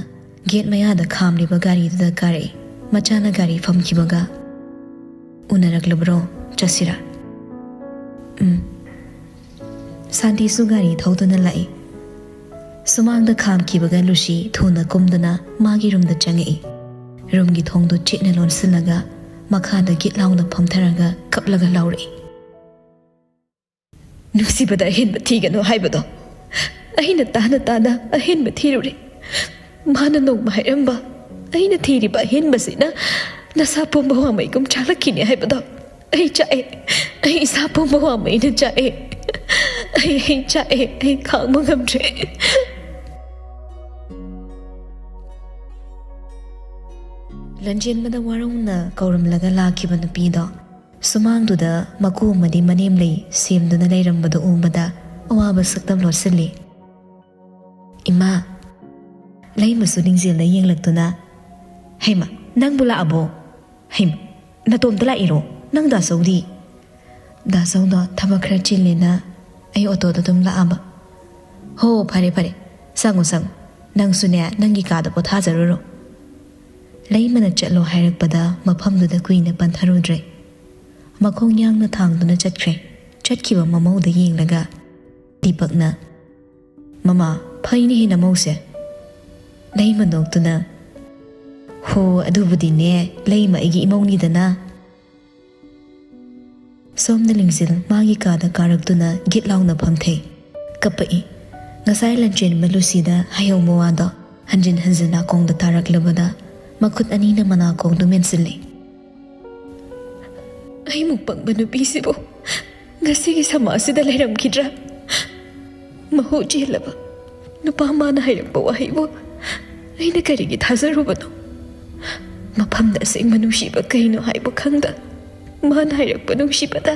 ꯒꯦꯠ ꯃꯌꯥꯗ ꯈꯥꯝꯂꯤꯕ ꯒꯥꯔꯤꯗꯨꯗ ꯀꯥꯔꯛꯏ꯫ ꯃꯆꯥꯅ ꯒꯥꯔꯤ ꯐꯝꯈꯤꯕꯒ, "ꯎꯅꯔꯛꯂꯕ꯭ꯔꯣ? ꯆꯠꯁꯤꯔꯥ?" "ꯎꯝ꯫" ꯁꯥꯟꯇꯤꯁꯨ ꯒꯥꯔꯤ ꯊꯧꯗꯨꯅ ꯂꯥꯛꯏ꯫ ꯁꯨꯃꯥꯡꯗ ꯈꯥꯝꯈꯤꯕꯒ ꯂꯨꯁꯤ ꯊꯨꯅ ꯀꯨꯝꯗꯨꯅ ꯃꯥꯒꯤ ꯔꯨꯝꯗ ꯆꯪꯉꯛꯏ꯫ ꯔꯨꯝꯒꯤ ꯊꯣꯡꯗꯨ ꯆꯦꯠꯅ ꯂꯣꯟꯁꯤꯜꯂꯒ ꯃꯈꯥꯗ ꯒꯤꯠ ꯂꯥꯎꯅ ꯐꯝꯊꯔꯒ ꯀꯞꯂꯒ ꯂꯥꯎꯔꯛꯏ꯫ "ꯅꯨꯡꯁꯤꯕꯗ ꯑꯍꯦꯟꯕ ꯊꯤꯒꯅꯨ ꯍꯥꯏꯕꯗꯣ ꯑꯩꯅ ꯇꯥꯅ ꯇꯥꯅ ꯑꯍꯦꯟꯕ ꯊꯤꯔꯨꯔꯦ꯫ ꯃꯥꯅ ꯅꯣꯡꯃ ꯍꯥꯏꯔꯝꯕ, ꯑꯩꯅ ꯊꯤꯔꯤꯕ ꯑꯍꯦꯟꯕꯁꯤꯅ ꯅꯁꯥ ꯄꯨꯝꯕ ꯋꯥꯃꯩꯒꯨꯝ ꯆꯥꯛꯂꯛꯈꯤꯅꯤ ꯍꯥꯏꯕꯗꯣ ꯑꯩ ꯆꯥꯛꯑꯦ꯫ ꯑꯩ ꯏꯁꯥ ꯄꯨꯝꯕ ꯋꯥꯃꯩꯅ ꯆꯥꯛꯑꯦ꯫ ꯑꯩ, ꯑꯩ ꯆꯥꯛꯑꯦ꯫ ꯑꯩ ꯈꯥꯡꯕ ꯉꯝꯗ꯭ꯔꯦ꯫" ꯂꯟꯖꯦꯟꯕꯗ ꯋꯥꯔꯧꯅ ꯀꯧꯔꯝꯂꯒ ꯂꯥꯛꯈꯤꯕ ꯅꯨꯄꯤꯗꯣ ꯁꯨꯃꯥꯡꯗꯨꯗ ꯃꯀꯨ ꯑꯃꯗꯤ ꯃꯅꯦꯝꯂꯩ ꯁꯦꯝꯗꯨꯅ ꯂꯩꯔꯝꯕꯗꯨ ꯎꯕꯗ ꯑꯋꯥꯕ ꯁꯛꯇꯝ ꯂꯣꯠꯁꯤꯜꯂꯤ꯫ "ꯏꯃꯥ!" ꯂꯩꯃꯁꯨ ꯅꯤꯡꯖꯦꯜꯗ ꯌꯦꯡꯂꯛꯇꯨꯅ, "ꯍꯩꯃ, ꯅꯪꯕꯨ ꯂꯥꯛꯑꯕꯣ? ꯍꯩꯃ, ꯅꯇꯣꯝꯇ ꯂꯥꯛꯏꯔꯣ? ꯅꯪ ꯗꯥꯆꯧꯗꯤ?" "ꯗꯥꯆꯧꯗꯣ ꯊꯕꯛ ꯈꯔ ꯆꯤꯜꯂꯦꯅ ꯑꯩ ꯑꯣꯇꯣꯗ ꯑꯗꯨꯝ ꯂꯥꯛꯑꯕ꯫" "ꯍꯣ, ꯐꯔꯦ ꯐꯔꯦ, ꯆꯪꯉꯣ ꯆꯪꯉꯣ꯫ ꯅꯪꯁꯨꯅꯦ ꯅꯪꯒꯤ ꯀꯥꯗ ꯄꯣꯊꯥꯖꯔꯨꯔꯣ꯫" ꯂꯩꯃꯅ ꯆꯠꯂꯣ ꯍꯥꯏꯔꯛꯄꯗ ꯃꯐꯝꯗꯨꯗ ꯀꯨꯏꯅ ꯄꯟꯊꯔꯨꯗ꯭ꯔꯦ꯫ ꯃꯈꯣꯡ ꯌꯥꯡꯅ ꯊꯥꯡꯗꯨꯅ ꯆꯠꯈ꯭ꯔꯦ꯫ ꯆꯠꯈꯤꯕ ꯃꯃꯧꯗ ꯌꯦꯡꯂꯒ ꯗꯤꯄꯛꯅ, "ꯃꯃꯥ, ꯐꯩꯅꯦꯍꯦ ꯅꯃꯧꯁꯦ꯫" ꯂꯩꯃ ꯅꯣꯛꯇꯨꯅ, "ꯍꯣ, ꯑꯗꯨꯕꯨꯗꯤꯅꯦ, ꯂꯩꯃ ꯑꯩꯒꯤ ꯏꯃꯧꯅꯤꯗꯅ꯫" ꯁꯣꯝꯗ ꯂꯤꯡꯖꯦꯜ ꯃꯥꯒꯤ ꯀꯥꯗ ꯀꯥꯔꯛꯇꯨꯅ ꯒꯤꯠ ꯂꯥꯎꯅ ꯐꯝꯊꯩ꯫ ꯀꯞꯄꯛꯏ꯫ ꯉꯁꯥꯏ ꯂꯟꯆꯦꯟꯕ ꯂꯨꯁꯤꯗ ꯍꯥꯏꯍꯧꯕ ꯋꯥꯗꯣ ꯍꯟꯖꯤꯟ ꯍꯟꯖꯤꯟ ꯅꯥꯀꯣꯡꯗ ꯇꯥꯔꯛꯂꯕꯗ ꯃꯈꯨꯠ ꯑꯅꯤꯅ ꯃꯅꯥꯀꯣꯡꯗꯨ ꯃꯦꯟꯁꯤꯜꯂꯤ꯫ "ꯑꯩꯃꯨꯛ ꯄꯪꯕ ꯅꯨꯄꯤꯁꯤꯕꯨ ꯉꯁꯤꯒꯤ ꯁꯃꯥꯖꯁꯤꯗ ꯂꯩꯔꯝꯈꯤꯗ꯭ꯔꯥ? ꯃꯍꯨ ꯆꯦꯜꯂꯕ ꯅꯨꯄꯥ ꯃꯥꯅ ꯍꯥꯏꯔꯛꯄ ꯋꯥꯍꯩꯕꯨ ꯑꯩꯅ ꯀꯔꯤꯒꯤ ꯊꯥꯖꯔꯨꯕꯅꯣ? ꯃꯐꯝꯗ ꯑꯁꯦꯡꯕ ꯅꯨꯡꯁꯤꯕ ꯀꯩꯅꯣ ꯍꯥꯏꯕ ꯈꯪꯗ, ꯃꯥꯅ ꯍꯥꯏꯔꯛꯄ ꯅꯨꯡꯁꯤꯕꯗ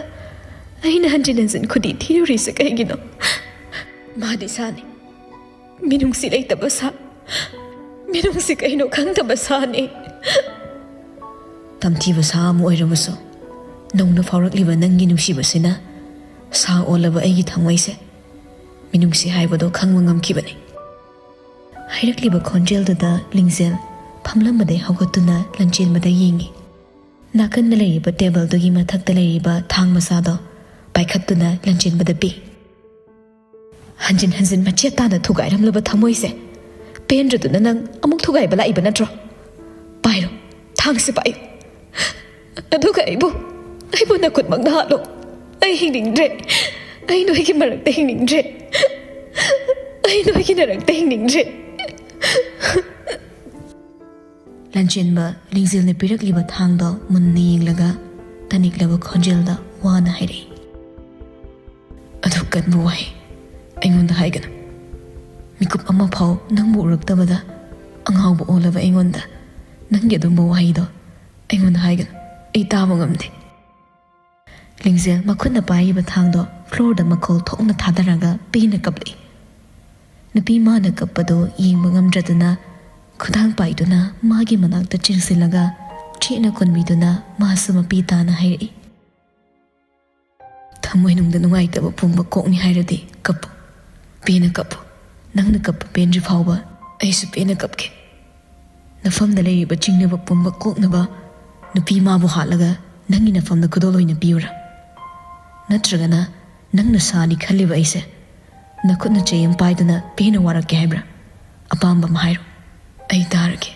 ꯑꯩꯅ ꯍꯟꯖꯤꯟ ꯍꯟꯖꯤꯟ ꯈꯨꯗꯤ ꯊꯤꯔꯨꯔꯤꯁꯦ ꯀꯩꯒꯤꯅꯣ? ꯃꯥꯗꯤ ꯁꯥꯅꯤ, ꯃꯤꯅꯨꯡꯁꯤ ꯂꯩꯇꯕ ꯁꯥ, ꯃꯤꯅꯨꯡꯁꯤ ꯀꯩꯅꯣ ꯈꯪꯗꯕ ꯁꯥꯅꯤ꯫" "ꯇꯝꯊꯤꯕ ꯁꯥ ꯑꯃ ꯑꯣꯏꯔꯕꯁꯨ ꯅꯧꯅ ꯐꯥꯎꯔꯛꯂꯤꯕ ꯅꯪꯒꯤ ꯅꯨꯡꯁꯤꯕꯁꯤꯅ ꯁꯥ ꯑꯣꯜꯂꯕ ꯑꯩꯒꯤ ꯊꯃꯣꯏꯁꯦ ꯃꯤꯅꯨꯡꯁꯤ ꯍꯥꯏꯕꯗꯣ ꯈꯪꯕ ꯉꯝꯈꯤꯕꯅꯤ꯫ ꯍꯥꯏꯔꯛꯂꯤꯕ ꯈꯣꯟꯖꯦꯜꯗꯨꯗ ꯂꯤꯡꯖꯦꯜ ꯐꯝꯂꯝꯕꯗꯩ ꯍꯧꯒꯠꯇꯨꯅ ꯂꯟꯆꯦꯟꯕꯗ ꯌꯦꯡꯉꯤ꯫ ꯅꯥꯀꯟꯗ ꯂꯩꯔꯤꯕ ꯇꯦꯕꯜꯗꯨꯒꯤ ꯃꯊꯛꯇ ꯂꯩꯔꯤꯕ ꯊꯥꯡ ꯃꯆꯥꯗꯣ ꯄꯥꯏꯈꯠꯇꯨꯅ ꯂꯟꯆꯦꯟꯕꯗ ꯄꯤ꯫ "ꯍꯟꯖꯤꯟ ꯍꯟꯖꯤꯟ ꯃꯆꯦꯠ ꯇꯥꯅ ꯊꯨꯒꯥꯏꯔꯝꯂꯕ ꯊꯃꯣꯏꯁꯦ ꯄꯦꯟꯗ꯭ꯔꯗꯨꯅ ꯅꯪ ꯑꯃꯨꯛ ꯊꯨꯒꯥꯏꯕ ꯂꯥꯛꯏꯕ ꯅꯠꯇ꯭ꯔꯣ? ꯄꯥꯏꯔꯣ, ꯊꯥꯡꯁꯦ ꯄꯥꯏꯌꯨ꯫ ꯑꯗꯨꯒ ꯑꯩꯕꯨ, ꯑꯩꯕꯨ ꯅꯈꯨꯠꯃꯛꯅ ꯍꯥꯠꯂꯣ꯫ ꯑꯩ ꯍꯤꯡꯅꯤꯡꯗ꯭ꯔꯦ꯫ ꯑꯩ ꯅꯣꯏꯒꯤ ꯃꯔꯛꯇ ꯍꯤꯡꯅꯤꯡꯗ꯭ꯔꯦ꯫ ꯑꯩ ꯅꯣꯏꯒꯤ ꯃꯔꯛꯇ ꯍꯤꯡꯅꯤꯡꯗ꯭ꯔꯦ꯫" ꯂꯟꯆꯦꯟꯕ ꯂꯤꯡꯖꯦꯜꯅ ꯄꯤꯔꯛꯂꯤꯕ ꯊꯥꯡꯗꯣ ꯃꯨꯟꯅ ꯌꯦꯡꯂꯒ ꯇꯅꯤꯛꯂꯕ ꯈꯣꯟꯖꯦꯜꯗ ꯋꯥꯅ ꯍꯥꯏꯔꯛꯏ, "ꯑꯗꯨ ꯀꯟꯕ ꯋꯥꯍꯩ ꯑꯩꯉꯣꯟꯗ ꯍꯥꯏꯒꯅꯨ꯫ ꯃꯤꯀꯨꯞ ꯑꯃ ꯐꯥꯎ ꯅꯪꯕꯨ ꯎꯔꯛꯇꯕꯗ ꯑꯉꯥꯎꯕ ꯑꯣꯜꯂꯕ ꯑꯩꯉꯣꯟꯗ ꯅꯪꯒꯤ ꯑꯗꯨꯝꯕ ꯋꯥꯍꯩꯗꯣ ꯑꯩꯉꯣꯟꯗ ꯍꯥꯏꯒꯅꯨ꯫ ꯑꯩ ꯇꯥꯕ ꯉꯝꯗꯦ꯫" ꯂꯤꯡꯖꯦꯜ ꯃꯈꯨꯠꯅ ꯄꯥꯏꯔꯤꯕ ꯊꯥꯡꯗꯣ ꯐ꯭ꯂꯣꯔꯗ ꯃꯈꯣꯜ ꯊꯣꯛꯅ ꯊꯥꯗꯔꯒ ꯄꯦꯟꯅ ꯀꯞꯂꯛꯏ꯫ ꯅꯨꯄꯤ ꯃꯥꯅ ꯀꯞꯄꯗꯣ ꯌꯦꯡꯕ ꯉꯝꯗ꯭ꯔꯗꯨꯅ ꯈꯨꯗꯥꯡ ꯄꯥꯏꯗꯨꯅ ꯃꯥꯒꯤ ꯃꯅꯥꯛꯇ ꯆꯦꯟꯁꯤꯜꯂꯒ ꯆꯦꯠꯅ ꯀꯣꯟꯕꯤꯗꯨꯅ ꯃꯥꯁꯨ ꯃꯄꯤ ꯇꯥꯅ ꯍꯥꯏꯔꯛꯏ, "ꯊꯃꯣꯏꯅꯨꯡꯗ ꯅꯨꯡꯉꯥꯏꯇꯕ ꯄꯨꯝꯕ ꯀꯣꯛꯅꯤ ꯍꯥꯏꯔꯗꯤ ꯀꯞꯄꯨ, ꯄꯦꯟꯅ ꯀꯞꯄꯨ꯫ ꯅꯪꯅ ꯀꯞꯄ ꯄꯦꯟꯗ꯭ꯔꯤ ꯐꯥꯎꯕ ꯑꯩꯁꯨ ꯄꯦꯟꯅ ꯀꯞꯀꯦ꯫ ꯅꯐꯝꯗ ꯂꯩꯔꯤꯕ ꯆꯤꯡꯅꯕ ꯄꯨꯝꯕ ꯀꯣꯛꯅꯕ ꯅꯨꯄꯤ ꯃꯥꯕꯨ ꯍꯥꯠꯂꯒ ꯅꯪꯒꯤ ꯅꯐꯝꯗ ꯈꯨꯗꯣꯜ ꯑꯣꯏꯅ ꯄꯤꯌꯨꯔꯥ? ꯅꯠꯇ꯭ꯔꯒꯅ ꯅꯪꯅ ꯁꯥꯅꯤ ꯈꯜꯂꯤꯕ ꯑꯩꯁꯦ ꯅꯈꯨꯠꯅ ꯆꯩ ꯑꯃ ꯄꯥꯏꯗꯨꯅ ꯄꯦꯟꯅ ꯋꯥꯔꯛꯀꯦ ꯍꯥꯏꯕ꯭ꯔꯥ? ꯑꯄꯥꯝꯕ ꯑꯃ ꯍꯥꯏꯔꯣ, ꯑꯩ ꯇꯥꯔꯒꯦ꯫"